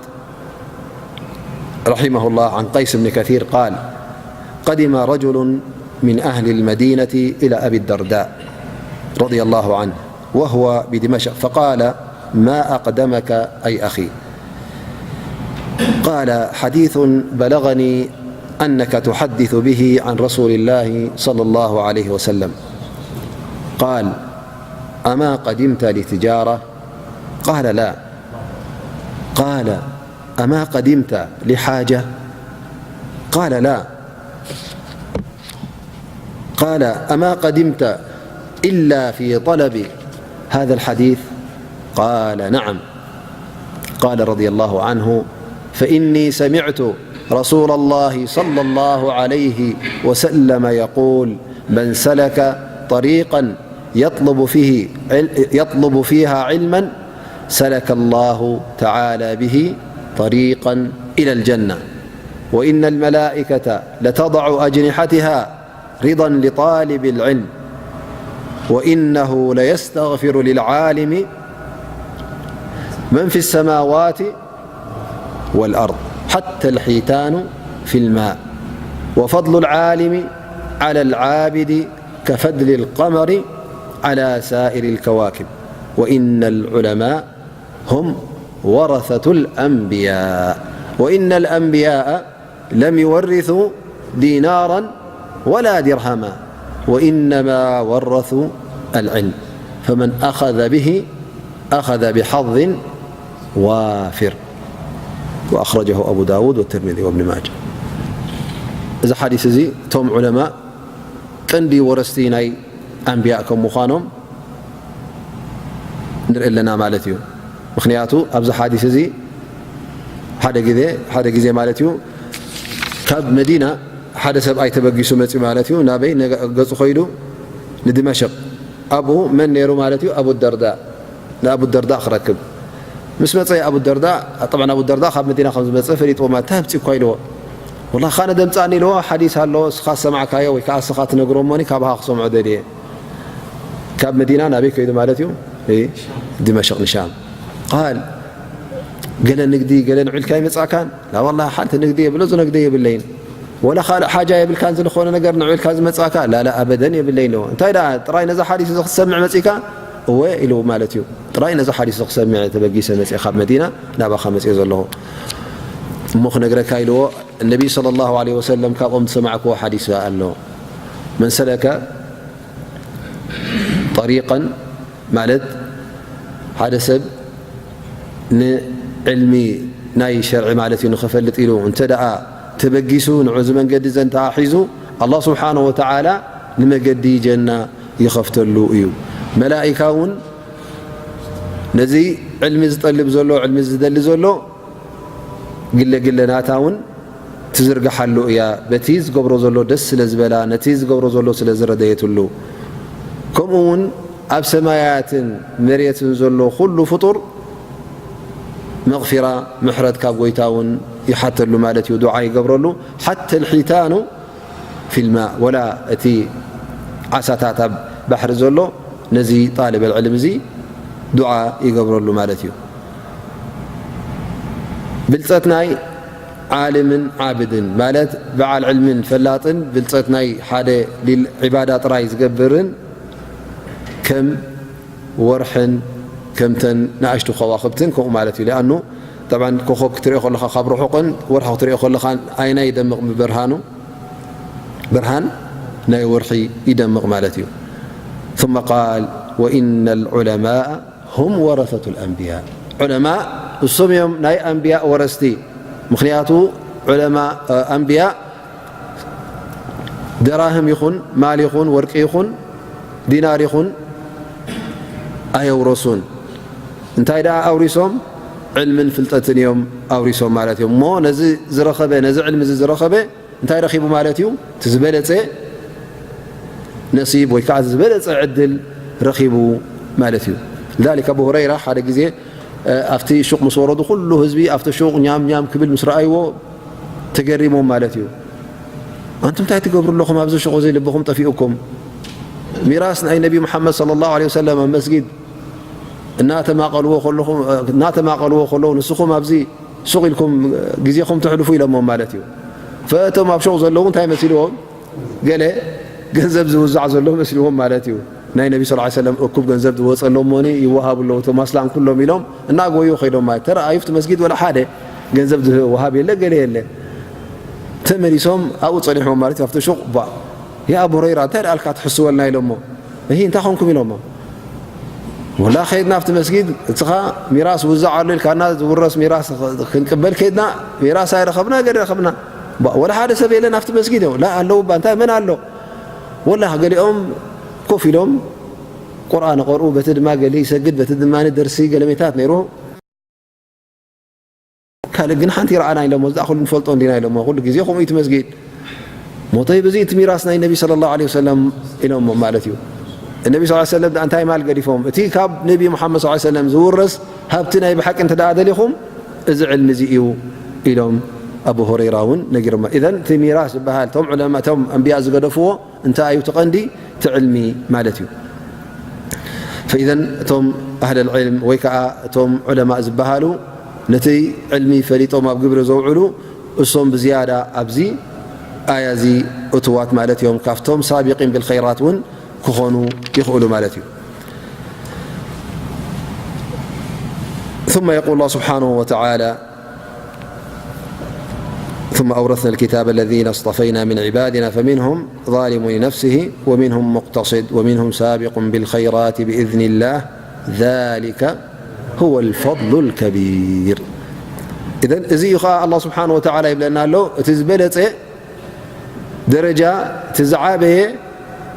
رحمه الله عن قيس بن كثير قال: قدم رجل من أهل المدينة إلى أبي الدرداء رضي الله عنه وهو بدمشق فقال: ما أقدمك أي أخي؟ قال: حديث بلغني أنك تحدث به عن رسول الله صلى الله عليه وسلم. قال: أما قدمت لتجارة؟ قال: لا. قال: أما قدمت لحاجة؟ قال: لا. قال: أما قدمت إلا في طلب هذا الحديث؟ قال: نعم. قال رضي الله عنه: فإني سمعت رسول الله صلى الله عليه وسلم يقول: من سلك طريقا يطلب فيه عل-، يطلب فيها علما سلك الله تعالى به طريقا إلى الجنة، وإن الملائكة لتضع أجنحتها رضا لطالب العلم، وإنه ليستغفر للعالم من في السماوات والأرض حتى الحيتان في الماء، وفضل العالم على العابد كفضل القمر على سائر الكواكب، وإن العلماء هم ورثة الأنبياء، وإن الأنبياء لم يورثوا دينارا ولا درهما، وإنما ورثوا العلم، فمن أخذ به أخذ بحظ وافر، وأخرجه أبو داود والترمذي وابن ماجه. እዚ ሓዲስ እዚ እቶም ዑለማ ቀንዲ ወረስቲ ናይ ኣንብያእ ከም ምዃኖም ንርኢ ኣለና ማለት እዩ። ምኽንያቱ ኣብዚ ሓዲስ እዚ ሓደ ግዜ፣ ሓደ ግዜ ማለት እዩ፣ ካብ መዲና ሓደ ሰብኣይ ተበጊሱ መጺኡ ማለት እዩ። ናበይ ነገ-፣ ገጹ ኸይዱ ንድመሽቕ። ኣብኡ መን ነይሩ ማለት እዩ? ኣቡ ደርዳ። ንኣቡ ደርዳ ክረክብ ምስ መጸ፣ ኣቡ ደርዳ፣ ጠብዓን ኣቡ ደርዳ ካብ መዲና ከም ዝመጸ ፈሊጥዎ ማለት፣ "እንታይ ኣምጺእኳ?" ኢልዎ። "ወላሂ፣ ኻነ ደምጻኒ" ኢልዎ። "ሓዲስ ኣሎ፣ እስኻ ዝሰማዕካዮ ወይ ከኣ እስኻ ትነግሮ እሞኒ፣ ካባኻ ክሰምዖ ደልየ። ካብ መዲና ናበይ ከይዱ ማለት እዩ?" "እ፣ ድመሽቕ ንሻም።" ቃል፣ "ገለ ንግዲ፣ ገለ ንዑ ኢልካ ይመጻእካን?" "ላ፣ ወላሂ፣ ሓንቲ ንግዲ የብሎ፣ ዝነግደ የብለይን። ወላ ካልእ ሓጃ የብልካን፣ ዝልኾነ ነገር ንዑ ኢልካ ዝመጻእካ?" "ላ፣ ላ፣ ኣበደን የብለይን" ኢልዎ። "እንታይ ደኣ፣ ጥራይ ነዛ ሓዲስ እዚ ክትሰምዕ መጺእካ?" "እወ" ኢሉ ማለት እዩ። "ጥራይ ነዛ ሓዲስ እዚ ክሰምዕ ተበጊሰ መጺአ፣ ካብ መዲና ናባኻ መጺአ ዘለኹ። እሞ ክነግረካ" ኢልዎ። ነቢ ሰለላሁ ዐለይሂ ወሰለም ካብኦም ዝሰማዕክዎ ሓዲስ ኣሎ። "መን ሰለከ ጠሪቀን ማለት ሓደ ሰብ ንዕልሚ ናይ ሸርዒ ማለት እዩ ንኸፈልጥ ኢሉ እንተ ደኣ ተበጊሱ፣ ንዑዚ መንገዲ ዘ እንተ ሒዙ፣ ኣላህ ስብሓነሁ ወተዓላ ንመገዲ ጀና ይኸፍተሉ እዩ። መላኢካ እውን ነዚ ዕልሚ ዝጠልብ ዘሎ፣ ዕልሚ ዝደሊ ዘሎ፣ ግለ ግለ ናታ እውን ትዝርግሓሉ እያ። በቲ ዝገብሮ ዘሎ ደስ ስለ ዝበላ፣ ነቲ ዝገብሮ ዘሎ ስለ ዝረደየትሉ። ከምኡ እውን ኣብ ሰማያትን መሬትን ዘሎ ኩሉ ፍጡር መቕፊራ፣ ምሕረት ካብ ጎይታ እውን ይሓተሉ ማለት እዩ፣ ዱዓ ይገብረሉ። ሓተ ልሒታኑ ፊልማ፣ ወላ እቲ ዓሳታት ኣብ ባሕሪ ዘሎ ነዚ ጣልበል ዕልም እዚ ዱዓ ይገብረሉ ማለት እዩ። ብልጸት ናይ ዓልምን ዓብድን ማለት በዓል ዕልምን ፈላጥን ብልጸት ናይ ሓደ ሊል ዒባዳ ጥራይ ዝገብርን ከም ወርሕን ከምተን ንኣሽቱ ከዋኽብትን ከምኡ ማለት እዩ። ሊኣኑ ጠብዓን ኮኸብ ክትሪኦ ከለኻ ካብ ርሑቕን ወርሒ ክትሪኦ ከለኻ ኣይና ይደምቕ ብብርሃኑ፣ ብርሃን ናይ ወርሒ ይደምቕ ማለት እዩ። ثم قال وإن العلماء هم ورثة الأنبياء። ዑለማእ እሶም እዮም ናይ ኣንብያእ ወረስቲ። ምኽንያቱ ዑለማ፣ እ፣ ኣንብያእ ደራህም ይኹን፣ ማል ይኹን፣ ወርቂ ይኹን፣ ዲናር ይኹን ኣየውረሱን። እንታይ ደኣ ኣውሪሶም? ዕልምን ፍልጠትን እዮም ኣውሪሶም ማለት እዮም። እሞ ነዚ ዝረኸበ፣ ነዚ ዕልሚ እዚ ዝረኸበ እንታይ ረኺቡ ማለት እዩ? እቲ ዝበለጸ ነሲብ ወይ ከዓ ዝበለጸ ዕድል ረኺቡ ማለት እዩ። لذلك ኣቡ ሁረይራ ሓደ ግዜ፣ እ፣ ኣብቲ ሹቕ ምስ ወረዱ ኩሉ ህዝቢ ኣብቲ ሹቕ ኛም ኛም ክብል ምስ ረኣይዎ ተገሪሞም ማለት እዩ። ኣንቱም እንታይ ትገብሩ ኣለኹም ኣብዚ ሹቕ እዚ? ልብኹም ጠፊኡኩም። ሚራስ ናይ ነቢ ሙሓመድ ሰለላሁ ዐለይሂ ወሰለም ኣብ መስጊድ እናተማቐልዎ ከለኹም፣ እናተማቐልዎ ከለዉ ንስኹም ኣብዚ ሱቕ ኢልኩም ግዜኹም ተሕልፉ ኢሎሞም ማለት እዩ። ፈእቶም ኣብ ሹቕ ዘለዉ እንታይ መሲልዎም? ገለ ገንዘብ ዝውዛዕ ዘሎ መስልዎም ማለት እዩ። ናይ ነቢ ሰለላሁ ዐለይሂ ወሰለም እኩብ ገንዘብ ዝወጸሎም ሞኒ ይወሃቡ ኣለዉ፣ እቶም ኣስላም ኩሎም ኢሎም እናጎዩ ከይዶም ማለት ተረኣዩ። ኣብቲ መስጊድ ወላ ሓደ ገንዘብ ዝወሃብ የለ፣ ገለ የለ። ተመሊሶም ኣብኡ ጸኒሖም ማለት እዩ። ኣብቲ ሹቕ ባ፣ ያ ኣቡ ሁረይራ እንታይ ደኣልካ ትሕስወልና ኢሎሞ። እሂ እንታይ ኾንኩም ኢሎሞ። ወላ ከይድና ኣብቲ መስጊድ፣ እትኻ ሚራስ ውዛዕ ኣሎ ኢልካና፣ ዝውረስ ሚራስ ክንቅበል ከይድና፣ ሚራስ ኣይረኸብና፣ ገለ ረኸብና። ባ-፣ ወላ ሓደ ሰብ የለን ኣብቲ መስጊድ እዮም። ላ ኣለዉ ባ፣ እንታይ መን ኣሎ? ወላ ገሊኦም ኮፍ ኢሎም ቁርኣን ይቐርኡ፣ በቲ ድማ ገሊ ይሰግድ፣ በቲ ድማ ደርሲ ገለሜታት ነይሩ። ካልእ ግን ሓንቲ ይረኣና ኢሎሞ፣ እዛ ኩሉ ንፈልጦ እንዲና ኢሎሞ፣ ኩሉ ግዜ ከምኡ እዩ እቲ መስጊድ። ሞተይ ብዚ እቲ ሚራስ ናይ ነቢ ሰለላሁ ዐለይሂ ወሰለም ኢሎሞ ማለት እዩ። ነቢ ሰለላሁ ዐለይሂ ወሰለም ደኣ እንታይ ማል ገዲፎም? እቲ ካብ ነቢ ሙሓመድ ሰለላሁ ዐለይሂ ወሰለም ዝውረስ ሃብቲ ናይ ብሓቂ እንተ ደኣ ደሊኹም፣ እዚ ዕልሚ እዚ እዩ ኢሎም ኣቡ ሁረይራ እውን ነጊሮሞ። ኢዘን እቲ ሚራስ ዝበሃል፣ እቶም ዑለማ፣ እቶም ኣንብያ ዝገደፍዎ እንታይ እዩ? እቲ ቀንዲ እቲ ዕልሚ ማለት እዩ። ፈኢዘን እቶም ኣህለል ዕልም ወይ ከዓ እቶም ዑለማእ ዝበሃሉ ነቲ ዕልሚ ፈሊጦም ኣብ ግብሪ ዘውዕሉ እሶም ብዝያዳ ኣብዚ ኣያ እዚ እትዋት ማለት እዮም። ካብቶም ሳቢቂን ብልኸይራት እውን ክኾኑ ይኽእሉ ማለት እዩ። ثم يقول الله سبحانه وتعالى ثم أورثنا الكتاب الذين اصطفينا من عبادنا فمنهم ظالم لنفسه ومنهم مقتصد ومنهم سابق بالخيرات بإذن الله ذلك هو الفضل الكبير. إذن እዚ እዩ ኸዓ ኣላህ ስብሓን ወተዓላ ይብለና ኣሎ፣ እቲ ዝበለጸ ደረጃ፣ እቲ ዝዓበየ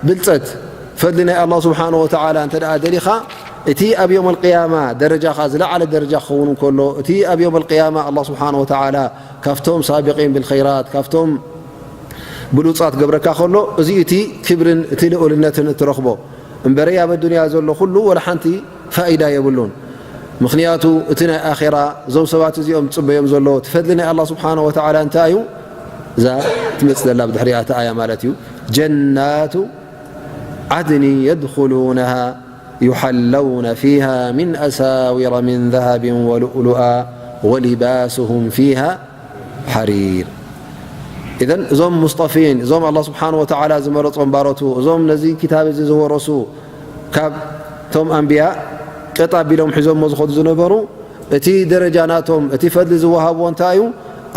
ብልጸት፣ ፈድሊ ናይ ኣላህ ስብሓን ወተዓላ እንተ ደኣ ደሊኻ፣ እቲ ኣብ የውም ኣልቅያማ ደረጃኻ ዝለዓለ ደረጃ ክኸውን እንከሎ፣ እቲ ኣብ የውም ኣልቅያማ ኣላህ ስብሓን ወተዓላ ካብቶም ሳቢቂን ብልኸይራት፣ ካብቶም ብሉጻት ገብረካ ከሎ፣ እዚ እቲ ክብርን እቲ ልኡልነትን እትረኽቦ። እምበረይ ኣብ ኣዱንያ ዘሎ ኩሉ ወላ ሓንቲ ፋኢዳ የብሉን። ምኽንያቱ እቲ ናይ ኣኼራ እዞም ሰባት እዚኦም ዝጽበዮም ዘሎ እቲ ፈድሊ ናይ ኣላህ ስብሓን ወተዓላ እንታይ እዩ? እዛ ትመጽእ ዘላ ብድሕሪኣ እቲ ኣያ ማለት እዩ። ጀናቱ ዓድኒ የድኹሉነሃ ዩሓለውነ ፊሃ ሚን ኣሳዊረ ሚን ዘሃብን ወሉእሉኣ ወሊባስሁም ፊሃ ሓሪር። ኢዘን እዞም ሙስጠፊን፣ እዞም ኣላህ ስብሓን ወተዓላ ዝመረጾም ባሮቱ፣ እዞም ነዚ ክታብ እዚ ዝወረሱ ካብቶም ኣንብያ ቀጥ ኣቢሎም ሒዞሞ ዝኸዱ ዝነበሩ፣ እቲ ደረጃ ናቶም፣ እቲ ፈድሊ ዝወሃብዎ እንታይ እዩ?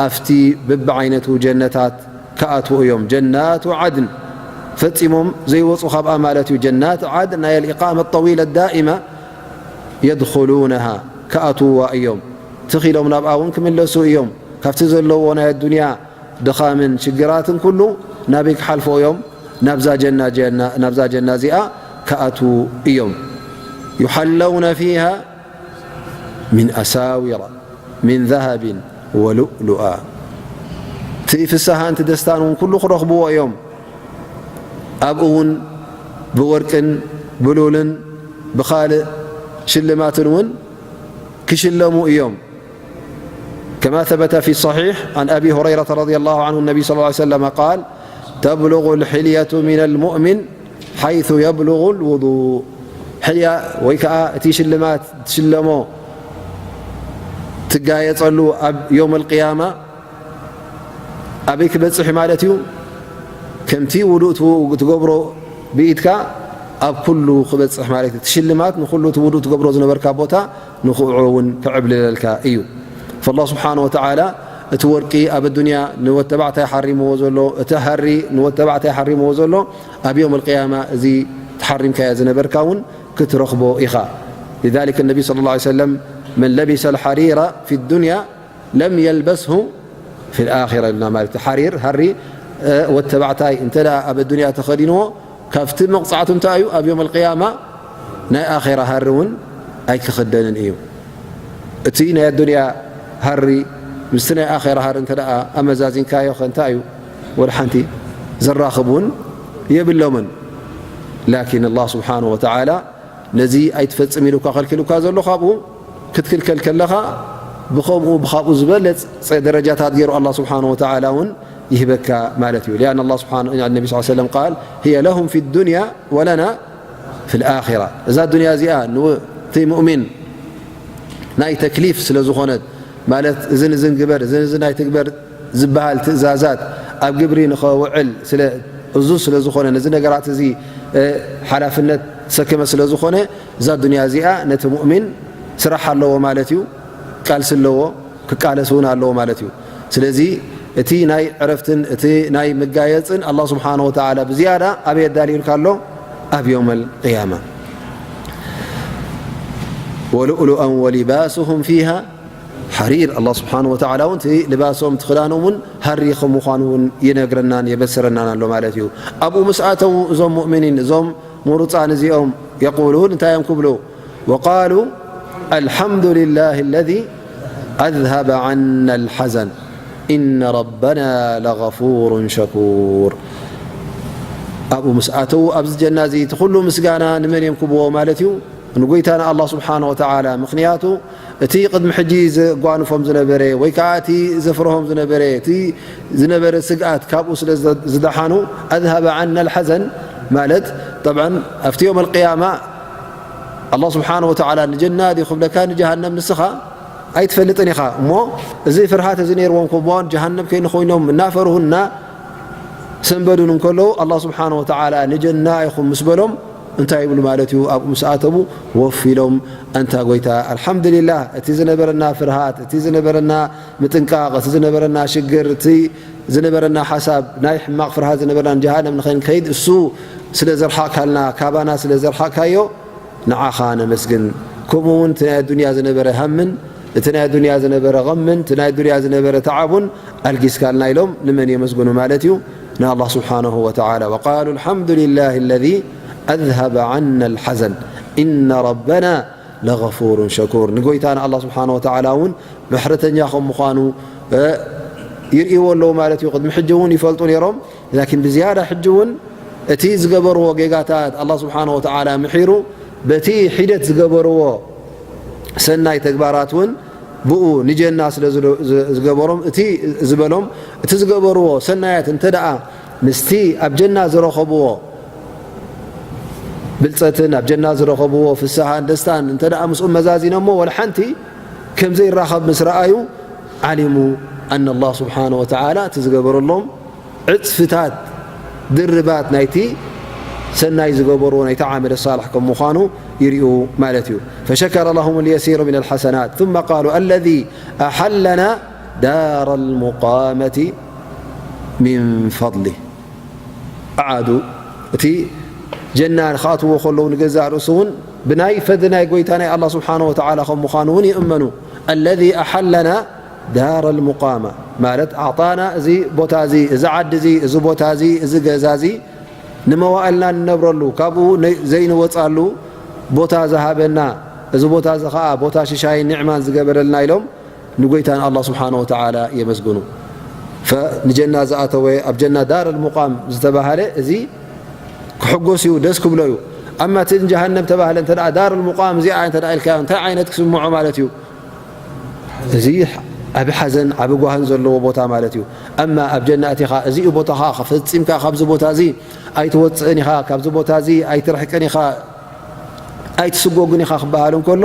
ኣብቲ በብዓይነቱ ጀነታት ክኣትዉ እዮም። ጀናቱ ዓድን፣ ፈጺሞም ዘይወጹ ካብኣ ማለት እዩ። ጀናት ዓድ ናይ الإقامة الطويلة الدائمة يدخلونها፣ ክኣትውዋ እዮም። ትኽ ኢሎም ናብኣ እውን ክምለሱ እዮም። ካብቲ ዘለዎ ናይ ኣዱንያ ድኻምን ሽግራትን ኩሉ ናበይ ክሓልፎ እዮም? ናብዛ ጀና፣ ጀና፣ ናብዛ ጀና እዚኣ ክኣትዉ እዮም። يحلون فيها من أساور من ذهب ولؤلؤا። እቲ ፍስሃን እቲ ደስታን እውን ኩሉ ክረኽብዎ እዮም። ኣብኡ እውን ብወርቅን ብሉልን ብኻልእ ሽልማትን እውን ክሽለሙ እዮም። كما ثبت في الصحيح عن أبي هريرة رضي الله عنه النبي صلى الله عليه وسلم قال: تبلغ الحلية من المؤمن حيث يبلغ الوضوء. ሕልያ ወይ ከዓ እቲ ሽልማት ትሽለሞ ትጋየጸሉ ኣብ ዮም ኣልቅያማ ኣበይ ክበጽሕ ማለት እዩ? ከምቲ ውዱእ ትው-፣ ትገብሮ ብኢድካ ኣብ ኩሉ ክበጽሕ ማለት እዩ። እቲ ሽልማት ንኹሉ እቲ ውዱእ ትገብሮ ዝነበርካ ቦታ ንኽዑ እውን ክዕብልለልካ እዩ። ፈላህ ስብሓነ ወተዓላ እቲ ወርቂ ኣብ ኣዱንያ ንወተባዕታይ ሓሪምዎ ዘሎ፣ እቲ ሃሪ ንወተባዕታይ ሓሪምዎ ዘሎ፣ ኣብ ዮም ኣልቅያማ እዚ ተሓሪምካዮ ዝነበርካ እውን ክትረኽቦ ኢኻ። لذلك النبي صلى الله عليه وسلم: من لبس الحرير في الدنيا لم يلبسه في الآخرة ኢልና ማለት እዩ። ሓሪር፣ ሃሪ፣ እ፣ ወተባዕታይ እንተ ደኣ ኣብ ኣዱንያ ተኸዲንዎ፣ ካብቲ መቕጻዕቱ እንታይ እዩ? ኣብ ዮም ኣልቅያማ ናይ ኣኼራ ሃሪ እውን ኣይክኽደንን እዩ። እቲ ናይ ኣዱንያ ሃሪ ምስቲ ናይ ኣኼራ ሃሪ እንተ ደኣ ኣመዛዚንካዮ፣ ከ እንታይ እዩ? ወላ ሓንቲ ዘራኽብ እውን የብሎምን። ላኪን ኣላህ ስብሓነሁ ወተዓላ ነዚ ኣይትፈጽም ኢሉካ ከልኪሉካ ዘሎ፣ ካብኡ ክትክልከል ከለኻ ብኸምኡ ብኻብኡ ዝበለጸ ደረጃታት ገይሩ ኣላህ ስብሓነሁ ወተዓላ እውን ይህበካ ማለት እዩ። لأن الله سبحانه، النبي صلى الله عليه وسلم قال: هي لهم في الدنيا ولنا في الآخرة። እዛ ዱንያ እዚኣ ን-፣ እቲ ሙእሚን ናይ ተክሊፍ ስለ ዝኾነት፣ ማለት እዝን እዝን ግበር፣ እዝን እዝን ኣይትግበር ዝበሃል ትእዛዛት ኣብ ግብሪ ንኸውዕል ስለ፣ እዙዝ ስለ ዝኾነ፣ ነዚ ነገራት እዚ፣ እ፣ ሓላፍነት ተሰከመ ስለ ዝኾነ፣ እዛ ዱንያ እዚኣ ነቲ ሙእሚን ስራሕ ኣለዎ ማለት እዩ፣ ቃልሲ ኣለዎ፣ ክቃለስ እውን ኣለዎ ማለት እዩ። ስለዚ እቲ ናይ ዕረፍትን እቲ ናይ መጋየጽን ኣላህ ስብሓነሁ ወተዓላ ብዝያዳ ኣበይ ኣዳልዩልካ ኣሎ? ኣብ ዮም ኣልቅያማ። ولؤلؤا ولباسهم فيها حرير። ኣላህ ስብሓነሁ ወተዓላ እውን እቲ ልባሶም፣ እቲ ክዳኖም እውን ሃሪ ከም ምዃኑ እውን ይነግረናን የበስረናን ኣሎ ማለት እዩ። ኣብኡ ምስ ኣተዉ እዞም ሙእሚኒን፣ እዞም ምሩፃን እዚኦም የቁሉን፣ እንታይ እዮም ክብሉ? وقالوا الحمد لله الذي أذهب عنا الحزن إن ربنا لغفور شكور። ኣብኡ ምስ ኣተዉ ኣብዚ ጀና እዚ እቲ ኩሉ ምስጋና ንመን እዮም ክብዎ ማለት እዩ? ንጎይታና ኣላህ ስብሓነ ወተዓላ። ምኽንያቱ እቲ ቅድሚ ሕጂ ዘጓንፎም ዝነበረ ወይ ከዓ እቲ ዘፍርሆም ዝነበረ፣ እቲ ዝነበረ ስግኣት ካብኡ ስለ ዝደ-፣ ዝደሓኑ፣ أذهب عنا الحزن ማለት፣ ጠብዓን ኣብቲ ዮም ኣልቅያማ ኣላህ ስብሓነ ወተዓላ ንጀና ድዩ ክብለካ ንጀሃነም ንስኻ ኣይትፈልጥን ኢኻ። እሞ እዚ ፍርሃት እዚ ነይርዎም፣ ከምኡውን ጀሃነም ከይኑ ኮይኖም እናፈርሁና ሰንበዱን እንከለዉ፣ ኣላህ ስብሓነ ወተዓላ ንጀና ኢኹም ምስ በሎም፣ እንታይ ይብሉ ማለት እዩ? ኣብኡ ምስ ኣተዉ ወፍ ኢሎም፣ ኣንታ ጎይታ፣ ኣልሓምዱሊላህ፣ እቲ ዝነበረና ፍርሃት፣ እቲ ዝነበረና ምጥንቃቕ፣ እቲ ዝነበረና ሽግር፣ እቲ ዝነበረና ሓሳብ፣ ናይ ሕማቕ ፍርሃት ዝነበረና፣ ንጀሃነም ንኸይንከይድ እሱ ስለ ዘርሓቕካልና፣ ካባና ስለ ዘርሓቕካዮ፣ ንዓኻ ነመስግን። ከምኡ እውን እቲ ናይ ኣዱንያ ዝነበረ ሃምን፣ እቲ ናይ ኣዱንያ ዝነበረ ቐምን፣ እቲ ናይ ኣዱንያ ዝነበረ ተዓቡን ኣልጊስካልና ኢሎም ንመን የመስግኑ ማለት እዩ? ንኣላህ ስብሓነሁ ወተዓላ። وقالوا الحمد لله الذي أذهب عنا الحزن إن ربنا لغفور شكور። ንጎይታና ኣላህ ስብሓነሁ ወተዓላ እውን ምሕረተኛ ከም ምዃኑ፣ እ፣ ይርእይዎ ኣለዉ ማለት እዩ። ቅድሚ ሕጂ እውን ይፈልጡ ነይሮም። ላኪን ብዝያዳ ሕጂ እውን እቲ ዝገበርዎ ጌጋታት ኣላህ ስብሓነ ወተዓላ ምሒሩ፣ በቲ ሒደት ዝገበርዎ ሰናይ ተግባራት እውን ብኡ ንጀና ስለ ዝደ-፣ ዝ-፣ ዝገበሮም፣ እቲ ዝበሎም፣ እቲ ዝገበርዎ ሰናያት እንተ ደኣ ምስቲ ኣብ ጀና ዝረኸብዎ ብልጸትን ኣብ ጀና ዝረኸብዎ ፍስሃን ደስታን እንተ ደኣ ምስኡ መዛዚኖሞ፣ ወላ ሓንቲ ከም ዘይራኸብ ምስ ረኣዩ፣ ዓሊሙ ኣነ ኣላህ ስብሓነ ወተዓላ እቲ ዝገበረሎም ዕጽፍታት ድርባት ናይቲ ሰናይ ዝገበርዎ ናይቲ ዓመለ ሳልሕ ከም ምዃኑ ይርእዩ ማለት እዩ። فشكر لهم اليسير من الحسنات ثم قالوا الذي أحلنا دار المقامة من فضله. أعادوا እቲ ጀና ክኣትዎ ከለዉ ንገዛእ ርእሱ እውን ብናይ ፈድሊ ናይ ጎይታ ናይ ኣላ ስብሓን ወተዓላ ከም ምዃኑ እውን ይእመኑ። ኣለዚ ኣሓለና ዳር ልሙቃማ ማለት ኣዕጣና እዚ ቦታ እዚ፣ እዚ ዓዲ እዚ፣ እዚ ቦታ እዚ፣ እዚ ገዛ እዚ ንመዋእልና ንነብረሉ፣ ካብኡ ዘይንወፃሉ ቦታ ዝሃበና፣ እዚ ቦታ እዚ ከዓ ቦታ ሽሻይን ኒዕማን ዝገበረልና ኢሎም ንጎይታ ንኣላ ስብሓን ወተዓላ የመስግኑ። ንጀና ዝኣተወ ኣብ ጀና ዳር ልሙቃም ዝተባሃለ እዚ ክሕጎስ እዩ፣ ደስ ክብሎ እዩ። ኣማ እቲ ጀሃነም ተባህለ እንተ ዳር ልሙቃም እዚኣ እንተ ኢልካዮ እንታይ ዓይነት ክስምዖ ማለት እዩ? እዚ ዓብ ሓዘን ዓብ ጓህን ዘለዎ ቦታ ማለት እዩ። ኣማ ኣብ ጀና እቲኻ እዚ እዩ ቦታኻ፣ ፈፂምካ ካብዚ ቦታ እዚ ኣይትወፅእን ኢኻ፣ ካብዚ ቦታ እዚ ኣይትርሕቅን ኢኻ፣ ኣይትስጎግን ኢኻ ክበሃል እንከሎ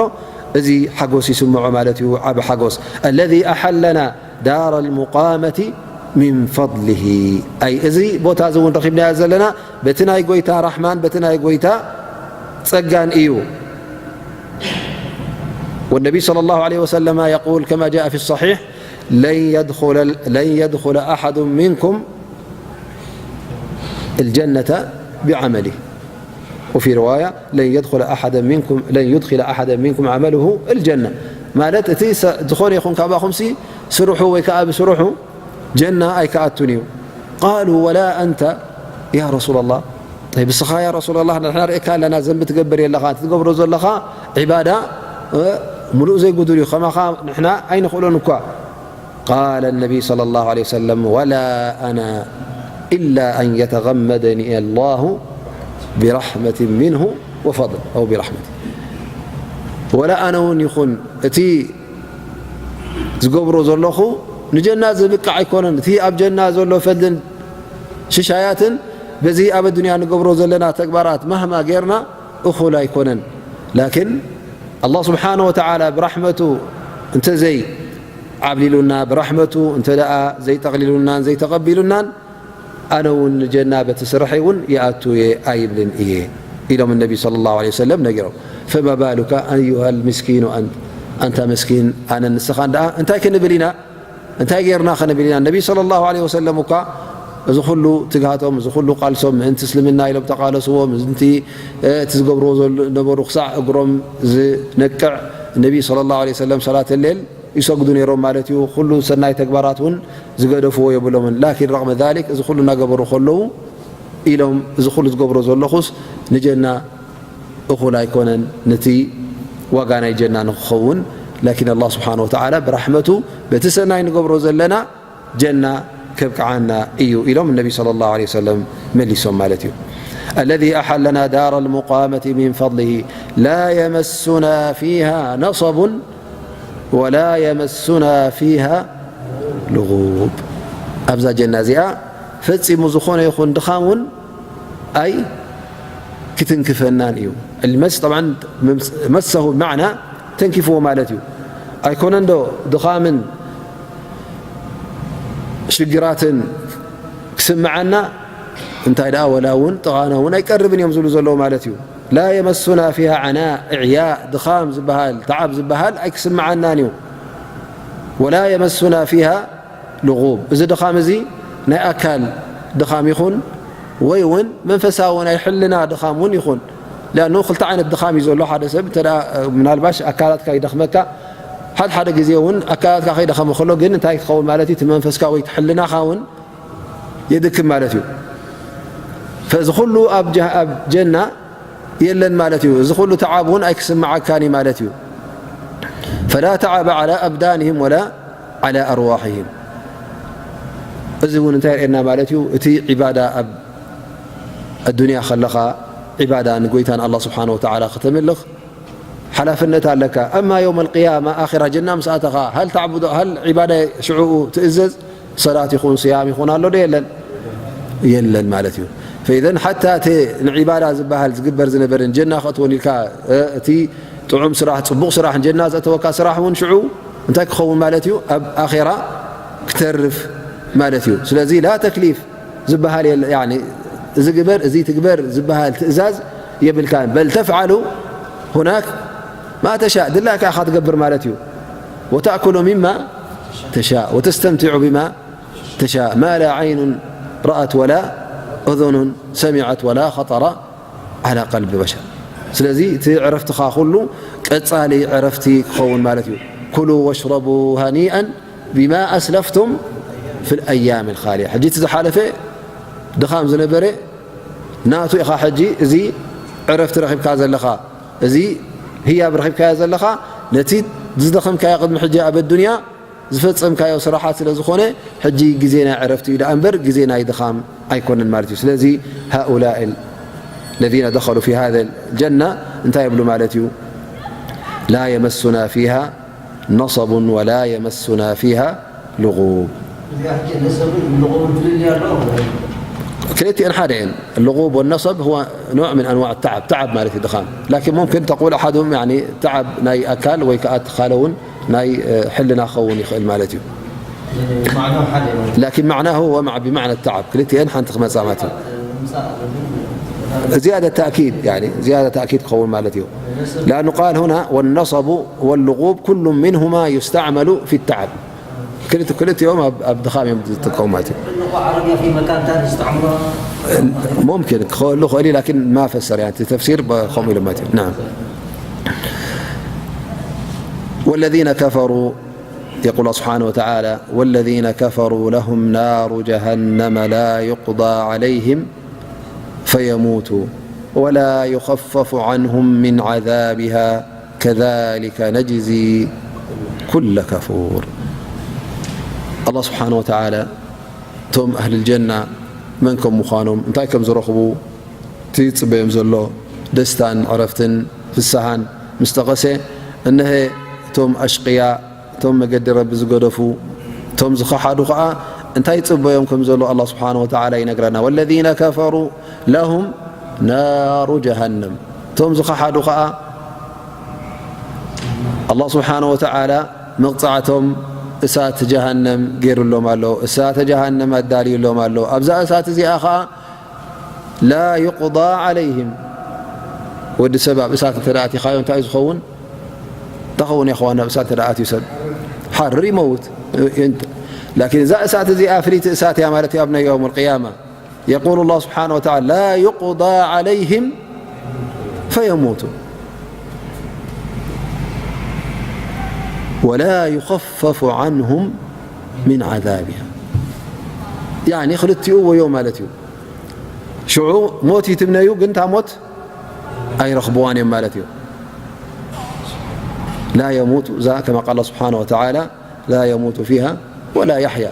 እዚ ሓጎስ ይስምዖ ማለት እዩ፣ ዓብ ሓጎስ። ኣለዚ ኣሓለና ዳር ልሙቃመቲ ምን ፈضሊሂ። ኣይ እዚ ቦታ እዚ እውን ረኺብናዮ ዘለና በቲ ናይ ጎይታ ራሕማን በቲ ናይ ጎይታ ጸጋን እዩ። والنبي صلى الله عليه وسلم يقول كما جاء في الصحيح: لن يدخل، لن يدخل أحد منكم الجنة بعمله. وفي رواية: لن يدخل أحدا منكم، لن يدخل أحدا منكم عمله الجنة. ማለት እቲ ዝኾነ ይኹን ካባኹምሲ ስርሑ ወይ ከዓ ብስርሑ ጀና ኣይከኣቱን እዩ። قالوا: ولا أنت يا رسول الله؟ ብስኻ ያ ረሱላላህ ንሕና ርእካ ኣለና፣ ዘንቢ ትገብር የለኻ፣ እቲ ትገብሮ ዘለኻ ዒባዳ ሙሉእ ዘይጉዱል እዩ፣ ከማኻ ንሕና ኣይንኽእሎን እኳ። قال النبي صلى الله عليه وسلم: ولا أنا إلا أن يتغمدني الله برحمة منه وفضل، أو برحمته. ወላ ኣነ እውን ይኹን እቲ ዝገብሮ ዘለኹ ንጀና ዝብቃዕ ኣይኮነን። እቲ ኣብ ጀና ዘሎ ፈድልን ሽሻያትን በዚ ኣብ ኣዱንያ ንገብሮ ዘለና ተግባራት ማህማ ጌርና እኹል ኣይኮነን። ላኪን ኣላህ ስብሓነ ወተዓላ ብራሕመቱ እንተዘይ ዓብሊሉና፣ ብራሕመቱ እንተ ደኣ ዘይጠቕሊሉናን ዘይተቐቢሉናን፣ ኣነ እውን ንጀና በቲ ስርሐይ እውን ይኣቱ እየ ኣይብልን እየ ኢሎም ነቢ ሰለላሁ ዐለይሂ ወሰለም ነጊሮም። ፈማ ባሉካ ኣዩሃል ምስኪኑ ኣንት፣ ኣንታ መስኪን ኣነን ንስኻን ደኣ እንታይ ክንብል ኢና? እንታይ ጌርና ክንብል ኢና? ነቢ ሰለላሁ ዐለይሂ ወሰለም እኳ እዚ ኩሉ ትግሃቶም፣ እዚ ኩሉ ቃልሶም ምእንቲ እስልምና ኢሎም ተቃለስዎ፣ ምእንቲ እቲ ዝገብርዎ ዝነበሩ ክሳዕ እግሮም ዝነቅዕ ነቢ ሰለላሁ ዐለይሂ ወሰለም ሰላት ሌል ይሰግዱ ነይሮም ማለት እዩ። ኩሉ ሰናይ ተግባራት እውን ዝገደፍዎ የብሎምን። ላኪን ረቕመ ዛሊክ እዚ ኩሉ እናገበሩ ከለዉ ኢሎም እዚ ኩሉ ዝገብሮ ዘለኹስ ንጀና እኹል ኣይኮነን፣ ነቲ ዋጋ ናይ ጀና ንክኸውን። ላኪን ኣላህ ስብሓነ ወተዓላ ብራሕመቱ በቲ ሰናይ ንገብሮ ዘለና ጀና ከብቅዓና እዩ ኢሎም ነቢ ሰለላሁ ዐለይሂ ወሰለም መሊሶም ማለት እዩ። الذي أحلنا دار المقامة من فضله لا يمسنا فيها نصب ولا يمسنا فيها لغوب። ኣብዛ ጀና እዚኣ ፈጺሙ ዝኾነ ይኹን ድኻም እውን ኣይ ክትንክፈናን እዩ። المس طبعا مسه بمعنى ተንኪፍዎ ማለት እዩ። ኣይኮነን ዶ ድኻምን ሽግራትን ክስምዓና እንታይ ደኣ ወላ እውን ጥቓና እውን ኣይቀርብን እዮም ዝብሉ ዘለዉ ማለት እዩ። لا يمسنا فيها عناء إعياء ድኻም ዝበሃል ተዓብ ዝበሃል ኣይክስምዓናን እዩ። ولا يمسنا فيها لغوب እዚ ድኻም እዚ ናይ ኣካል ድኻም ይኹን ወይ እውን መንፈሳዊ ናይ ሕልና ድኻም እውን ይኹን። ሊኣኑ ክልተ ዓይነት ድኻም እዩ ዘሎ። ሓደ ሰብ እንተ ደኣ ምናልባሽ ኣካላትካ ይደኽመካ፣ ሓደ ሓደ ግዜ እውን ኣካላትካ ከይደኸመ ከሎ ግን እንታይ ክኸውን ማለት እዩ? እቲ መንፈስካ ወይ እቲ ሕልናኻ እውን የድክም ማለት እዩ። ፈዚ ኩሉ ኣብ ጀ-፣ ኣብ ጀና የለን ማለት እዩ። እዚ ኩሉ ተዓብ እውን ኣይክስምዓካን እዩ ማለት እዩ። فلا تعب على أبدانهم ولا على أرواحهم። እዚ እውን እንታይ የርእየና ማለት እዩ? እቲ ዒባዳ ኣብ ኣዱንያ ከለኻ ዒባዳ ንጎይታ ንኣላህ ስብሓነ ወተዓላ ከተምልኽ ሓላፍነት ኣለካ። ኣማ የውም ኣልቅያማ ኣኺራ ጀና ምስ ኣተኻ ሃል ተዕቡዶ፣ ሃል ዒባዳ ሽዕኡ ትእዘዝ? ሰላት ይኹን ስያም ይኹን ኣሎ ዶ የለን? የለን ማለት እዩ። ፈኢዘን ሓታ እቲ ንዒባዳ ዝበሃል ዝግበር ዝነበርን ጀና ከእትወን ኢልካ እ፣ እቲ ጥዑም ስራሕ፣ ጽቡቕ ስራሕ፣ ጀና ዘእተወካ ስራሕ እውን ሽዑ እንታይ ክኸውን ማለት እዩ? ኣብ ኣኼራ ክተርፍ ማለት እዩ። ስለዚ ላ ተክሊፍ ዝበሃል የለ፣ ያኒ እዚ ግበር፣ እዚ ትግበር ዝበሃል ትእዛዝ የብልካን። በል ተፍዓሉ ሁናክ ማ ተሻእ፣ ድላይካ ኢኻ ትገብር ማለት እዩ። ወተእኩሉ ሚማ ተሻእ ወተስተምቲዑ ቢማ ተሻእ ማ ላ ዓይኑን ረኣት ወላ أذن سمعت ولا خطر على قلب بشر. ስለዚ እቲ ዕረፍትኻ ኩሉ ቀጻሊ ዕረፍቲ ክኸውን ማለት እዩ። كلوا واشربوا هنيئا بما أسلفتم في الأيام الخالية. ሕጂ እቲ ዝሓለፈ ድኻም ዝነበረ ናቱ ኢኻ። ሕጂ እዚ ዕረፍቲ ረኺብካ ዘለኻ፣ እዚ ህያብ ረኺብካዮ ዘለኻ፣ ነቲ ዝደኸምካዮ ቅድሚ ሕጂ ኣብ ኣዱንያ ዝፈጸምካዮ ስራሓት ስለ ዝኾነ፣ ሕጂ ግዜ ናይ ዕረፍቲ እዩ ደኣ እምበር፣ ግዜ ናይ ድኻም ኣይኮነን ማለት እዩ። ስለዚ هؤلاء الذين دخلوا في هذا الجنة እንታይ ይብሉ ማለት እዩ? لا يمسنا فيها نصب ولا يمسنا فيها لغوب. እዚኣ ሕጂ ነሰብን ልቑብን ፍልልይ ኣለዎ? ክልቲኤን ሓደ እየን። اللغوب والنصب هو نوع من أنواع التعب، تعب ማለት እዩ ድኻም። لكن ممكن تقول أحدهم يعني تعب ናይ ኣካል ወይ ከኣ እቲ ካልእ እውን ናይ ሕልና ክኸውን ይኽእል ማለት እዩ። لكن معناه هو مع بمعنى التعب ክልቲኤን ሓንቲ ክመጻ ማለት እዩ። زيادة تأكيد يعني زيادة تأكيد ክኸውን ማለት እዩ. لأنه قال هنا والنصب واللغوب كل منهما يستعمل في التعب. ክልተ ክልቲኦም ኣብ ድኻም እዮም ዝጥቀሙ ማለት እዩ። عربية في مكان ثاني يستعملوها. ممكن ክኸሉ ኸሊ لكن ما فسر يعني تفسير ከምኡ ኢሉ ማለት እዩ. نعم. والذين كفروا يقول الله سبحانه وتعالى والذين كفروا لهم نار جهنم لا يقضى عليهم فيموتوا ولا يخفف عنهم من عذابها كذلك نجزي كل كفور. الله سبحانه وتعالى እቶም ኣህልል ጀና መን ከም ምዃኖም እንታይ ከም ዝረኽቡ እቲ ዝፅበዮም ዘሎ ደስታን ዕረፍትን ፍስሃን ምስ ጠቐሰ እነሀ እቶም ኣሽቅያ እቶም መገዲ ረቢ ዝገደፉ እቶም ዝኸሓዱ ኸዓ እንታይ ይፅበዮም ከም ዘሎ ኣላ ስብሓን ወተዓላ ይነግረና። ወለዚነ ከፈሩ ለሁም ናሩ ጀሃነም እቶም ዝኸሓዱ ኸዓ ኣላ ስብሓን ወተዓላ መቕፃዕቶም እሳት ጀሃነም ገይሩሎም ኣሎ። እሳተ ጀሃነም ኣዳልዩሎም ኣሎ። ኣብዛ እሳት እዚኣ ኸዓ ላ ዩቕዳ ዓለይህም ወዲ ሰብ ኣብ እሳት እንተ ኣቲኻዮ እንታይ ዝኸውን እንታይ ኸውን የኸዋን ናብ እሳት እንተ ኣትዩ ሰብ ሓርር ይመውት። ላኪን እዛ እሳት እዚኣ ፍልይቲ እሳት እያ ማለት እዩ ኣብ ናይ የውም ልቅያማ يقول الله سبحانه وتعالى لا يقضى عليهم فيموتوا ولا يخفف عنهم من عذابها يعني ክልቲኡ ወዮ ማለት እዩ። ሽዑ ሞት ይትምነዩ ግን እታ ሞት ኣይረኽብዋን እዮም ማለት እዩ። لا يموت እዛ كما قال الله سبحانه وتعالى لا يموت فيها ولا يحيا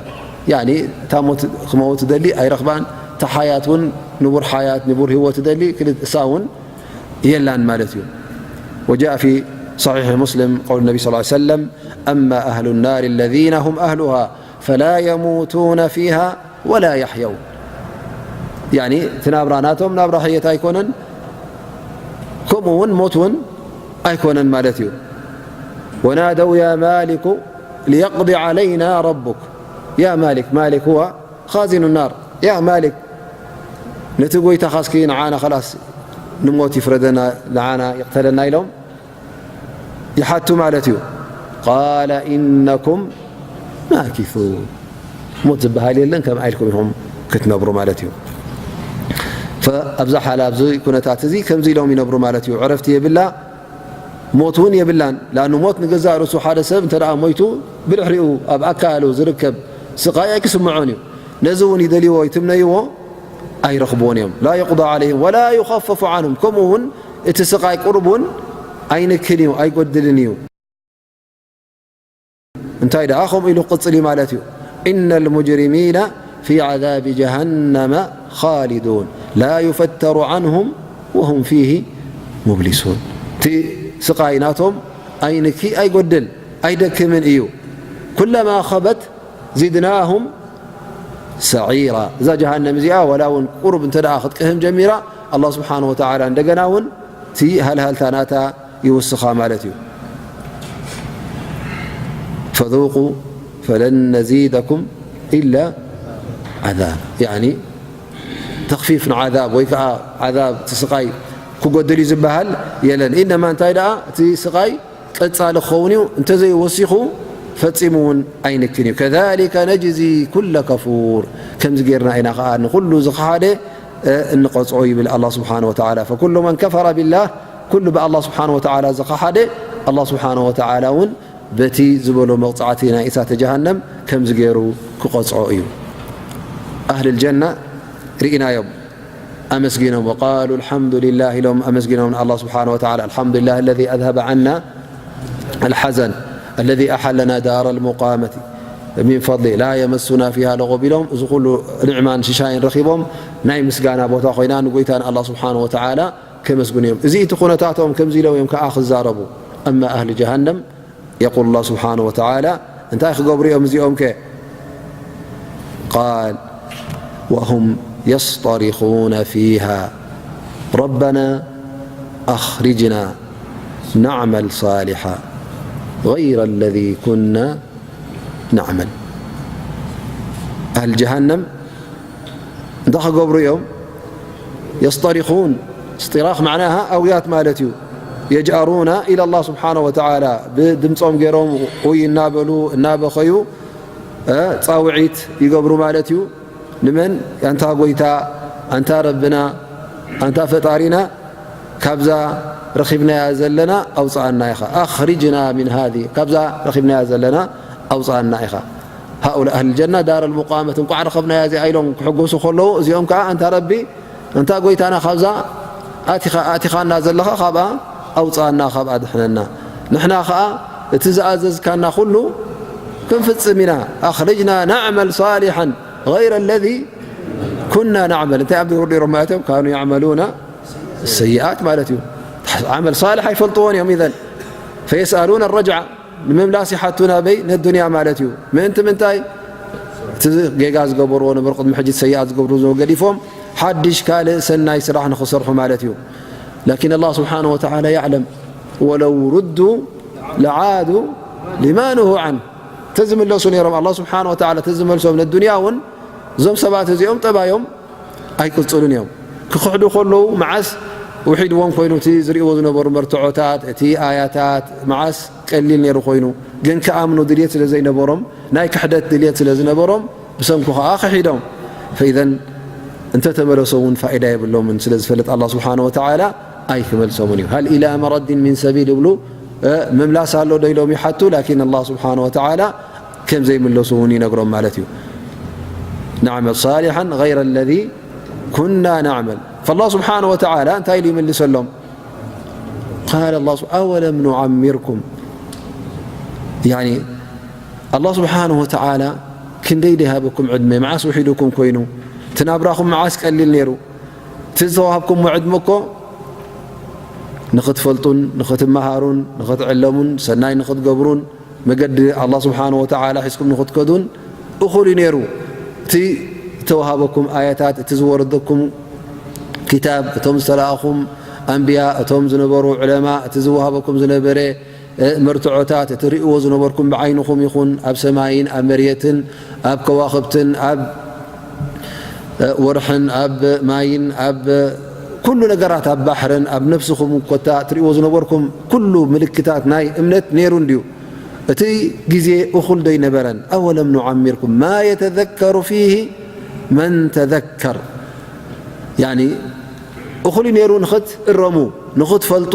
يعني እታ ሞት ክመውት ደሊ ኣይረኽባን እታ ሓያት እውን ንቡር ሓያት ንቡር ህይወት ደሊ ክልት እሳ እውን የላን ማለት እዩ። وجاء في صحيح مسلم قول النبي صلى الله عليه وسلم أما أهل النار الذين هم أهلها فلا يموتون فيها ولا يحيون يعني እቲ ናብራ ናቶም ናብራ ሕየት ኣይኮነን ከምኡ እውን ሞት እውን ኣይኮነን ማለት እዩ። ونادوا يا مالك ليقض علينا ربك يا مالك مالك هو خازن النار يا مالك ነቲ ጎይታኻ እስኪ ንዓና ኸላስ ንሞት ይፍረደና ንዓና ይቕተለና ኢሎም ይሓቱ ማለት እዩ። قال إنكم ماكثون ሞት ዝበሃል የለን ከምኣ ኢልኩም ኢኹም ክትነብሩ ማለት እዩ። ኣብዛ ሓላ ኣብዚ ኩነታት እዚ ከምዚ ኢሎም ይነብሩ ማለት እዩ። ዕረፍቲ የብላ ሞት እውን የብላን። ላኑ ሞት ንገዛእ ርእሱ ሓደ ሰብ እንተ ደኣ ሞይቱ ብድሕሪኡ ኣብ ኣካሉ ዝርከብ ስቓይ ኣይክስምዖን እዩ። ነዚ እውን ይደልይዎ ይትምነይዎ ኣይረኽብዎን እዮም። لا يقضى عليهم ولا يخفف عنهم ከምኡ እውን እቲ ስቓይ ቁሩብ እውን ኣይንክን እዩ ኣይጎድልን እዩ። እንታይ ደኣ ከምኡ ኢሉ ክቕጽል እዩ ማለት እዩ። إن المجرمين في عذاب جهنم خالدون لا يفتر عنهم وهم فيه مبلسون እቲ ስቓይ ናቶም ኣይንኪ ኣይጎድል ኣይደክምን እዩ። كلما خبت زدناهم سعيرا እዛ ጀሃነም እዚኣ ዋላ እውን ቁሩብ እንተ ደኣ ክትቅህም ጀሚራ ኣላ ስብሓን ወተዓላ እንደገና እውን እቲ ሃልሃልታ ናታ ይውስኻ ማለት እዩ። فذوقوا فلن نزيدكم إلا عذابا يعني ተኽፊፍ ንዓዛብ ወይ ከዓ ዓዛብ እቲ ስቓይ ክጎድል እዩ ዝበሃል የለን። ኢነማ እንታይ ደኣ እቲ ስቓይ ቀጻሊ ክኸውን እዩ እንተዘይወሲኹ ፈጺሙ እውን ኣይንክን እዩ። كذلك نجزي كل كفور ከምዚ ጌርና ኢና ከዓ ንኹሉ ዝኸሓደ እንቐጽዖ ይብል ኣላህ ስብሓነ ወተዓላ። ፈኩሉ መን ከፈረ ቢላህ፣ ኩሉ ብኣላህ ስብሓነ ወተዓላ ዝኸሓደ፣ ኣላህ ስብሓነ ወተዓላ እውን በቲ ዝበሎ መቕጻዕቲ ናይ እሳተ ጀሃነም ከምዚ ገይሩ ክቐጽዖ እዩ። ኣህልል ጀና ርኢናዮም፣ ኣመስጊኖም፣ ወቃሉ ኣልሓምዱሊላህ ኢሎም ኣመስጊኖም ንኣላህ ስብሓነ ወተዓላ። ኣልሓምዱሊላህ ኣለዚ ኣዝሀበ ዓና ኣልሓዘን ኣለዚ ኣሓለና ዳረ ልሙቃመቲ ሚን ፈድሊ ላ የመሱና ፊሃ ለጎብ ኢሎም፣ እዚ ኩሉ ኒዕማን ሽሻይን ረኺቦም ናይ ምስጋና ቦታ ኮይና ንጎይታ ንኣላህ ስብሓነ ወተዓላ ከመስግኑ እዮም። እዚ እቲ ኩነታቶም ከምዚ ኢሎም እዮም ከኣ ክዛረቡ። ኣማ ኣህሊ ጀሃነም የቁል ኣላህ ስብሓነ ወተዓላ፣ እንታይ ክገብሩ እዮም እዚኦም ከ? ቃል ወሁም የስጠሪኹነ ፊሃ ረበና ኣኽሪጅና ናዕመል ሳሊሓ ገይረ ለዚ ኩና ናዕመል። ኣህል ጀሃነም እንታይ ክገብሩ እዮም? የስጠሪኹን፣ እስጢራኽ መዕናሃ ኣውያት ማለት እዩ። የጅኣሩና ኢለ ኣላህ ስብሓነ ወተዓላ ብድምፆም ገይሮም ውይ እናበሉ እናበኸዩ እ፣ ፃውዒት ይገብሩ ማለት እዩ። ንመን? ኣንታ ጎይታ፣ ኣንታ ረብና፣ ኣንታ ፈጣሪና፣ ካብዛ ረኺብናያ ዘለና ኣውፅኣና ኢኻ። ኣኽሪጅና ሚን ሃዚ፣ ካብዛ ረኺብናያ ዘለና ኣውፅኣና ኢኻ። ሃኡላ ኣህል ጀና ዳር ልሙቃመት፣ እንቋዕ ረኸብናያ እዚኣ ኢሎም ክሕጎሱ ከለዉ፣ እዚኦም ከዓ ኣንታ ረቢ፣ ኣንታ ጎይታና፣ ካብዛ ኣቲኻ-፣ ኣቲኻና ዘለኻ ካብኣ ኣውፅኣና፣ ካብኣ ድሕነና። ንሕና ኸዓ እቲ ዝኣዘዝካና ኩሉ ክንፍጽም ኢና። ኣኽሪጅና ናዕመል ሳሊሐን ገይረ ለዚ ኩና ናዕመል። እንታይ ኣብ ዝገብሩ ነይሮም ማለት እዮም? ካኑ ያዕመሉና ሰይኣት ማለት እዩ። ዓመል ሳልሕ ኣይፈልጥዎን እዮም። ኢዘን ፈየስኣሉና ረጅዓ፣ ንምምላስ ይሓቱ ናበይ? ነዱንያ ማለት እዩ። ምእንቲ ምንታይ? እቲ ጌጋ ዝገበርዎ ነበሩ፣ ቅድሚ ሕጂ ሰይኣት ዝገብሩ ዝነበሩ ገዲፎም፣ ሓድሽ ካልእ ሰናይ ስራሕ ንኽሰርሑ ማለት እዩ። ላኪን ኣላህ ስብሓነሁ ወተዓላ ያዕለም፣ ወለው ሩዱ ለዓዱ ሊማ ኑሁ ዓንሁ። ተዝምለሱ ነይሮም፣ ኣላህ ስብሓነሁ ወተዓላ ተዝመልሶም ነዱንያ እውን፣ እዞም ሰባት እዚኦም ጠባዮም ኣይቅጽሉን እዮም። ክኽሕዱ ከለዉ መዓስ ውሒድዎም ኮይኑ፣ እቲ ዝርእይዎ ዝነበሩ መርትዖታት፣ እቲ ኣያታት መዓስ ቀሊል ነይሩ ኮይኑ፣ ግን ክኣምኑ ድልየት ስለ ዘይነበሮም፣ ናይ ክሕደት ድልየት ስለ ዝነበሮም፣ ብሰንኩ ኸኣ ክሒዶም። ፈኢዘን እንተተመለሶም እውን ፋኢዳ የብሎምን ስለ ዝፈልጥ፣ ኣላህ ስብሓነሁ ወተዓላ ኣይክመልሶምን እዩ። ሃል ኢላ መረዲን ሚን ሰቢል ይብሉ፣ እ፣ ምምላስ ኣሎ ዶ ኢሎም ይሓቱ። ላኪን ኣላህ ስብሓነሁ ወተዓላ ከም ዘይምለሱ እውን ይነግሮም ማለት እዩ። ናዕመል ሳሊሐን ገይረ ለዚ ኩና ናዕመል። ፈላህ ስብሓነሁ ወተዓላ እንታይ ኢሉ ይምልሰሎም? ቃለ ላህ ስብ-፣ ኣወለም ኑዓሚርኩም፣ ያኒ ኣላህ ስብሓነሁ ወተዓላ ክንደይ ደይሃበኩም ዕድመ፣ መዓስ ውሒዱኩም ኮይኑ፣ እቲ ናብራኹም መዓስ ቀሊል ነይሩ? እቲ ዝተዋሃብኩምዎ ዕድመ እኮ ንኽትፈልጡን ንኽትመሃሩን ንኽትዕለሙን ሰናይ ንኽትገብሩን መገዲ ኣላህ ስብሓነሁ ወተዓላ ሒዝኩም ንኽትከዱን እኹል እዩ ነይሩ። እቲ ዝተዋሃበኩም ኣያታት፣ እቲ ዝወረደኩም ኪታብ፣ እቶም ዝተላእኹም ኣንብያ፣ እቶም ዝነበሩ ዑለማ፣ እቲ ዝወሃበኩም ዝነበረ፣ እ፣ መርትዖታት፣ እቲ ርእይዎ ዝነበርኩም ብዓይንኹም ይኹን ኣብ ሰማይን ኣብ መሬትን ኣብ ከዋኽብትን ኣብ፣ እ፣ ወርሕን ኣብ ማይን ኣብ ኩሉ ነገራት ኣብ ባሕርን ኣብ ነፍስኹም ኮታ እትርእይዎ ዝነበርኩም ኩሉ ምልክታት ናይ እምነት ነይሩ እንድዩ። እቲ ግዜ እኹል ዶ ኣይነበረን? ኣወለም ኑዓሚርኩም ማ የተዘከሩ ፊሂ መን ተዘከር። ያኒ እኹል እዩ ነይሩ ንኽትእረሙ፣ ንኽትፈልጡ፣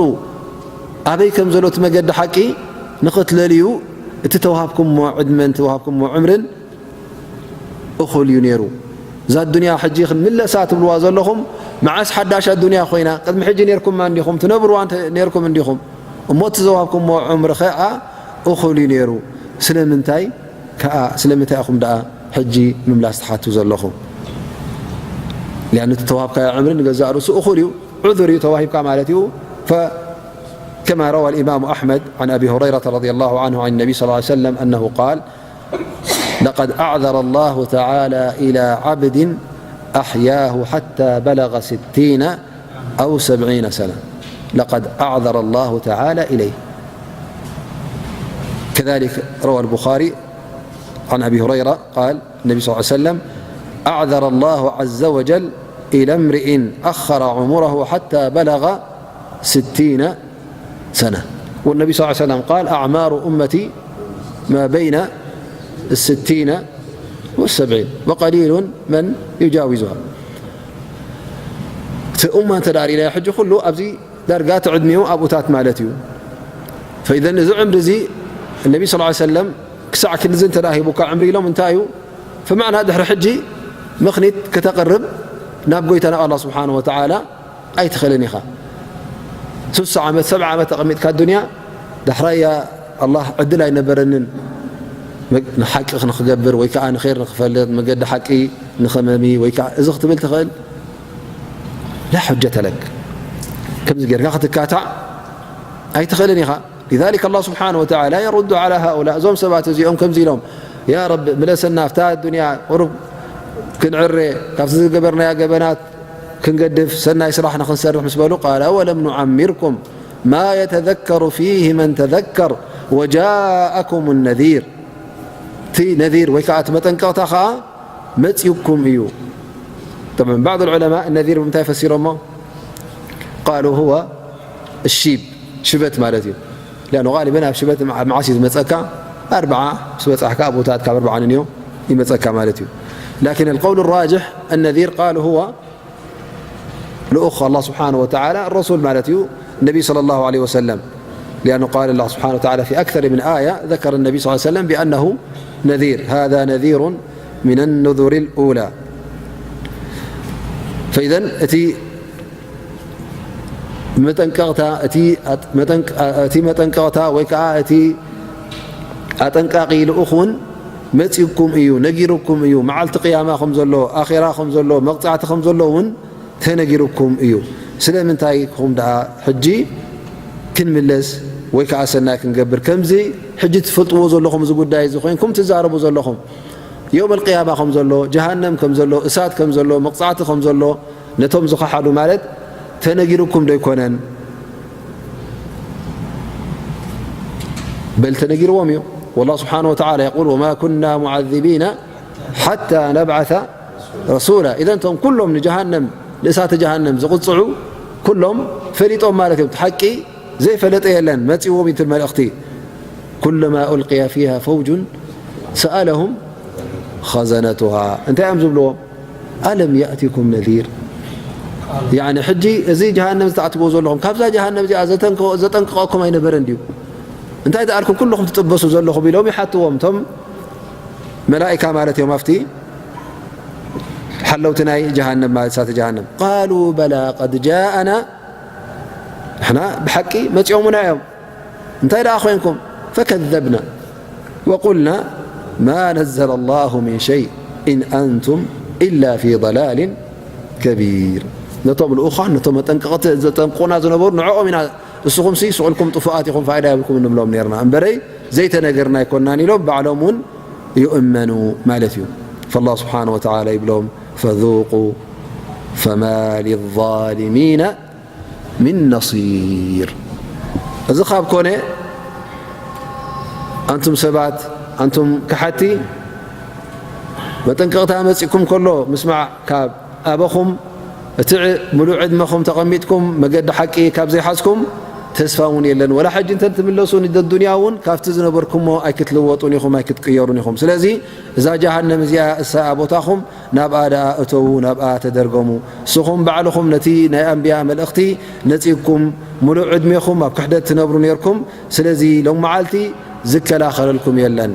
ኣበይ ከም ዘሎ እቲ መገዲ ሓቂ ንኽትለልዩ፣ እቲ ተዋሃብኩምዎ ዕድመን ተዋሃብኩምዎ ዕምርን እኹል እዩ ነይሩ። እዛ ኣዱንያ ሕጂ ክንምለሳ ትብልዋ ዘለኹም፣ መዓስ ሓዳሽ ኣዱንያ ኮይና? ቅድሚ ሕጂ ነይርኩማ እንዲኹም፣ ትነብርዋ እንተ-፣ ነይርኩም እንዲኹም። እሞ እቲ ዘዋሃብኩምዎ ዕምሪ ኸዓ እኹል እዩ ነይሩ። ስለምንታይ ከኣ፣ ስለምንታይ ኢኹም ደኣ ሕጂ ምምላስ ትሓቱ ዘለኹም? ሊኣኑ እቲ ተዋሃብካዮ ዕምሪ ንገዛእ ርእሱ እኹል እዩ፣ ዑذር እዩ ተዋሂብካ ማለት እዩ። ፈ-፣ كما روى الإمام أحمد عن أبي هريرة رضي الله عنه عن النبي صلى الله عليه وسلم أنه قال: لقد أعذر الله تعالى إلى عبد أحياه حتى بلغ ستين أو سبعين سنة. لقد أعذر الله تعالى إليه. كذلك روى البخاري عن أبي هريرة قال: النبي صلى الله عليه وسلم: أعذر الله عز وجل إلى امرئ أخر عمره حتى بلغ ستين سنة. والنبي صلى الله عليه وسلم قال: أعمار أمتي ما بين الستين والسبعين، وقليل من يجاوزها. እቲ ኡማ እንተ ደኣ ርኢናዮ ሕጂ ኩሉ ኣብዚ ዳርጋ እቲ ዕድሚኡ ኣብኡታት ማለት እዩ። ፈኢዘን እዚ ዕምሪ እዚ ነቢ ስ ሰለም ክሳዕ ክንዚ እንተ ደኣ ሂቡካ ዕምሪ ኢሎም እንታይ እዩ? ፈማዕና ድሕሪ ሕጂ ምኽኒት ከተቕርብ ናብ ጎይታ ናብ ኣላህ ስብሓን ወተዓላ ኣይትኽእልን ኢኻ። ስሳ ዓመት ሰብዓ ዓመት ተቐሚጥካ ኣዱንያ ዳሕራያ ኣላህ ዕድል ኣይነበረንን ንሓቂ ንክገብር ወይ ከዓ ንኸይር ንክፈልጥ መገዲ ሓቂ ንኸመሚ ወይ ከዓ እዚ ክትብል ትኽእል لا حجة لك ከምዚ ጌርካ ክትካታዕ ኣይትኽእልን ኢኻ. لذلك الله سبحانه وتعالى يرد على هؤلاء እዞም ሰባት እዚኦም ከምዚ ኢሎም ያ ረቢ ምለሰና ኣብታ ኣዱንያ ቁሩብ ክንዕረ ካብቲ ዝገበርናያ ገበናት ክንገድፍ ሰናይ ስራሕ ንክንሰርሕ ምስ በሉ قال أولم نعمركم ما يتذكر فيه من تذكر وجاءكم النذير እቲ ነዚር ወይ ከዓ እቲ መጠንቀቕታ ከዓ መፂኡኩም እዩ። طبعا بعض العلماء ነዚር ብምንታይ ፈሲሮሞ قالوا هو الشيب ሽበት ማለት እዩ። لأنه غالبا ኣብ ሽበት መዓስ እዩ ዝመፀካ ኣርብዓ ምስ በፃሕካ ኣብኡታት ካብ ኣርብዓ ንንዮ ይመፀካ ማለት እዩ. لكن القول الراجح النذير قالوا هو ልኡኽ الله سبحانه وتعالى الرسول ማለት እዩ النبي صلى الله عليه وسلم لأنه قال الله سبحانه وتعالى في أكثر من آية ذكر النبي صلى الله عليه وسلم بأنه نذير هذا نذير من النذر الأولى فإذا እቲ መጠንቀቕታ እቲ መጠንቀቕታ ወይ ከዓ እቲ ኣጠንቃቒ ልኡኽ እውን መፂኡኩም እዩ ነጊሩኩም እዩ መዓልቲ ቅያማ ከም ዘሎ ኣኼራ ከም ዘሎ መቕፃዕቲ ከም ዘሎ እውን ተነጊሩኩም እዩ። ስለምንታይ ኢኹም ደኣ ሕጂ ክንምለስ ወይ ከዓ ሰናይ ክንገብር ከምዚ ሕጂ ትፈልጥዎ ዘለኹም እዚ ጉዳይ እዚ ኮይንኩም ትዛረቡ ዘለኹም የውም ኣልቅያማ ከም ዘሎ ጀሃነም ከም ዘሎ እሳት ከም ዘሎ መቕፃዕቲ ከም ዘሎ ነቶም ዝኸሓዱ ማለት ተነጊሩኩም ዶ ኣይኮነን? በል ተነጊርዎም እዩ። والله سبحانه وتعالى يقول وما كنا معذبين حتى نبعث رسولا إذا እቶም ኩሎም ንጀሃነም ንእሳተ ጀሃነም ዝቕፅዑ ኩሎም ፈሊጦም ማለት እዮም። ሓቂ ዘይፈለጠ የለን መፂዎም እዩ እቲ መልእኽቲ كلما ألقي فيها فوج سألهم خزنتها እንታይ እዮም ዝብልዎም ألم يأتكم نذير يعني ሕጂ እዚ ጀሃነም ዝተኣትዎ ዘለኹም ካብዛ ጀሃነም እዚኣ ዘጠንቀቐኩም ኣይነበረን ድዩ እንታይ ደኣልኩም ኩልኹም ትጥበሱ ዘለኹም ኢሎም ይሓትዎም እቶም መላእካ ማለት እዮም ኣብቲ ሓለውቲ ናይ ጀሃነም ማለት እሳተ ጀሃነም قالوا بلى قد جاءنا ንሕና ብሓቂ መፂኦሙና እዮም እንታይ ደኣ ኮይንኩም فكذبنا وقلنا ما نزل الله من شيء إن أنتم إلا في ضلال كبير ነቶም ልኡኻን ነቶም መጠንቀቕቲ ዘጠንቅቑና ዝነበሩ ንዕኦም ኢና እስኹም ሲ ስቕ ኢልኩም ጥፉኣት ኢኹም ፋይዳ የብልኩም ንብሎም ነርና እምበረይ ዘይተነገርና ኣይኮናን ኢሎም ባዕሎም እውን ይእመኑ ማለት እዩ فالله سبحانه وتعالى ይብሎም فذوقوا فما للظالمين من نصير እዚ ካብ ኮነ ኣንቱም ሰባት ኣንቱም ከሓቲ መጠንቀቕታ መፂኩም ከሎ ምስማዕ ካብ ኣበኹም እቲ ምሉእ ዕድመኹም ተቐሚጥኩም መገዲ ሓቂ ካብ ዘይሓዝኩም ተስፋ እውን የለን ወላ ሕጂ እንተ ትምለሱ ንደዱንያ እውን ካብቲ ዝነበርኩሞ ኣይክትልወጡን ኢኹም ኣይክትቅየሩን ኢኹም ስለዚ እዛ ጀሃነም እዚኣ እሳ ቦታኹም ናብኣ ደኣ እተዉ ናብኣ ተደርገሙ እስኹም ባዕልኹም ነቲ ናይ ኣንብያ መልእኽቲ ነፂግኩም ምሉእ ዕድሜኹም ኣብ ክሕደት ትነብሩ ነርኩም ስለዚ ሎም መዓልቲ ዝከላኸለልኩም የለን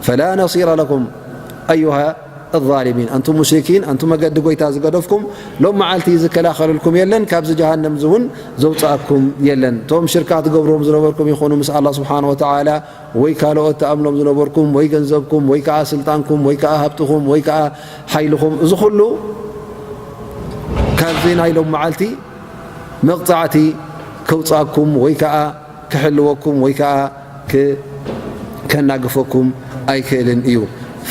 فلا نصير لكم أيها الظالمين ኣንቱም ሙሽሪኪን ኣንቱም መገዲ ጎይታ ዝገደፍኩም ሎም መዓልቲ ዝከላኸለልኩም የለን ካብዚ ጀሃነም እውን ዘውፅኣኩም የለን እቶም ሽርካ ትገብርዎም ዝነበርኩም ይኹኑ ምስ ኣላ ስብሓን ወተዓላ ወይ ካልኦት ተኣምኖም ዝነበርኩም ወይ ገንዘብኩም ወይ ከዓ ስልጣንኩም ወይ ከዓ ሃብትኹም ወይ ከዓ ሓይልኹም እዚ ኩሉ ካብዚ ናይ ሎም መዓልቲ መቕፃዕቲ ከውፃኩም ወይ ከዓ ክሕልወኩም ወይ ከዓ ከናግፈኩም ኣይክእልን እዩ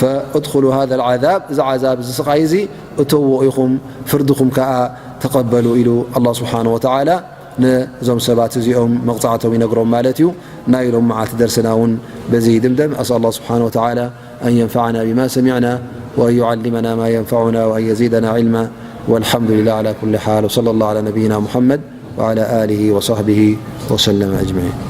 فادخلوا هذا العذاب እዚ ዓዛብ እዚ ስቃይ እዚ እተዎ ኢኹም ፍርድኹም ከዓ ተቐበሉ ኢሉ ኣላ ስብሓን ወተዓላ ነዞም ሰባት እዚኦም መቕፃዕቶም ይነግሮም ማለት እዩ። ናይ ሎም መዓልቲ ደርስና እውን በዚ ይድምደም። ኣስኣል ኣላህ ስብሓነሁ ወተዓላ ኣን የንፈዓና ቢማ ሰሚዕና ወኣን ዩዓሊመና ማ የንፈዑና ወኣን የዚደና ዒልማ ወልሓምዱሊላህ ዓላ ኩሊ ሓል ወሰለ ላሁ ዓላ ነቢይና ሙሐመድ ወዓላ ኣሊሂ ወሰሕቢሂ ወሰለመ ኣጅመዒን።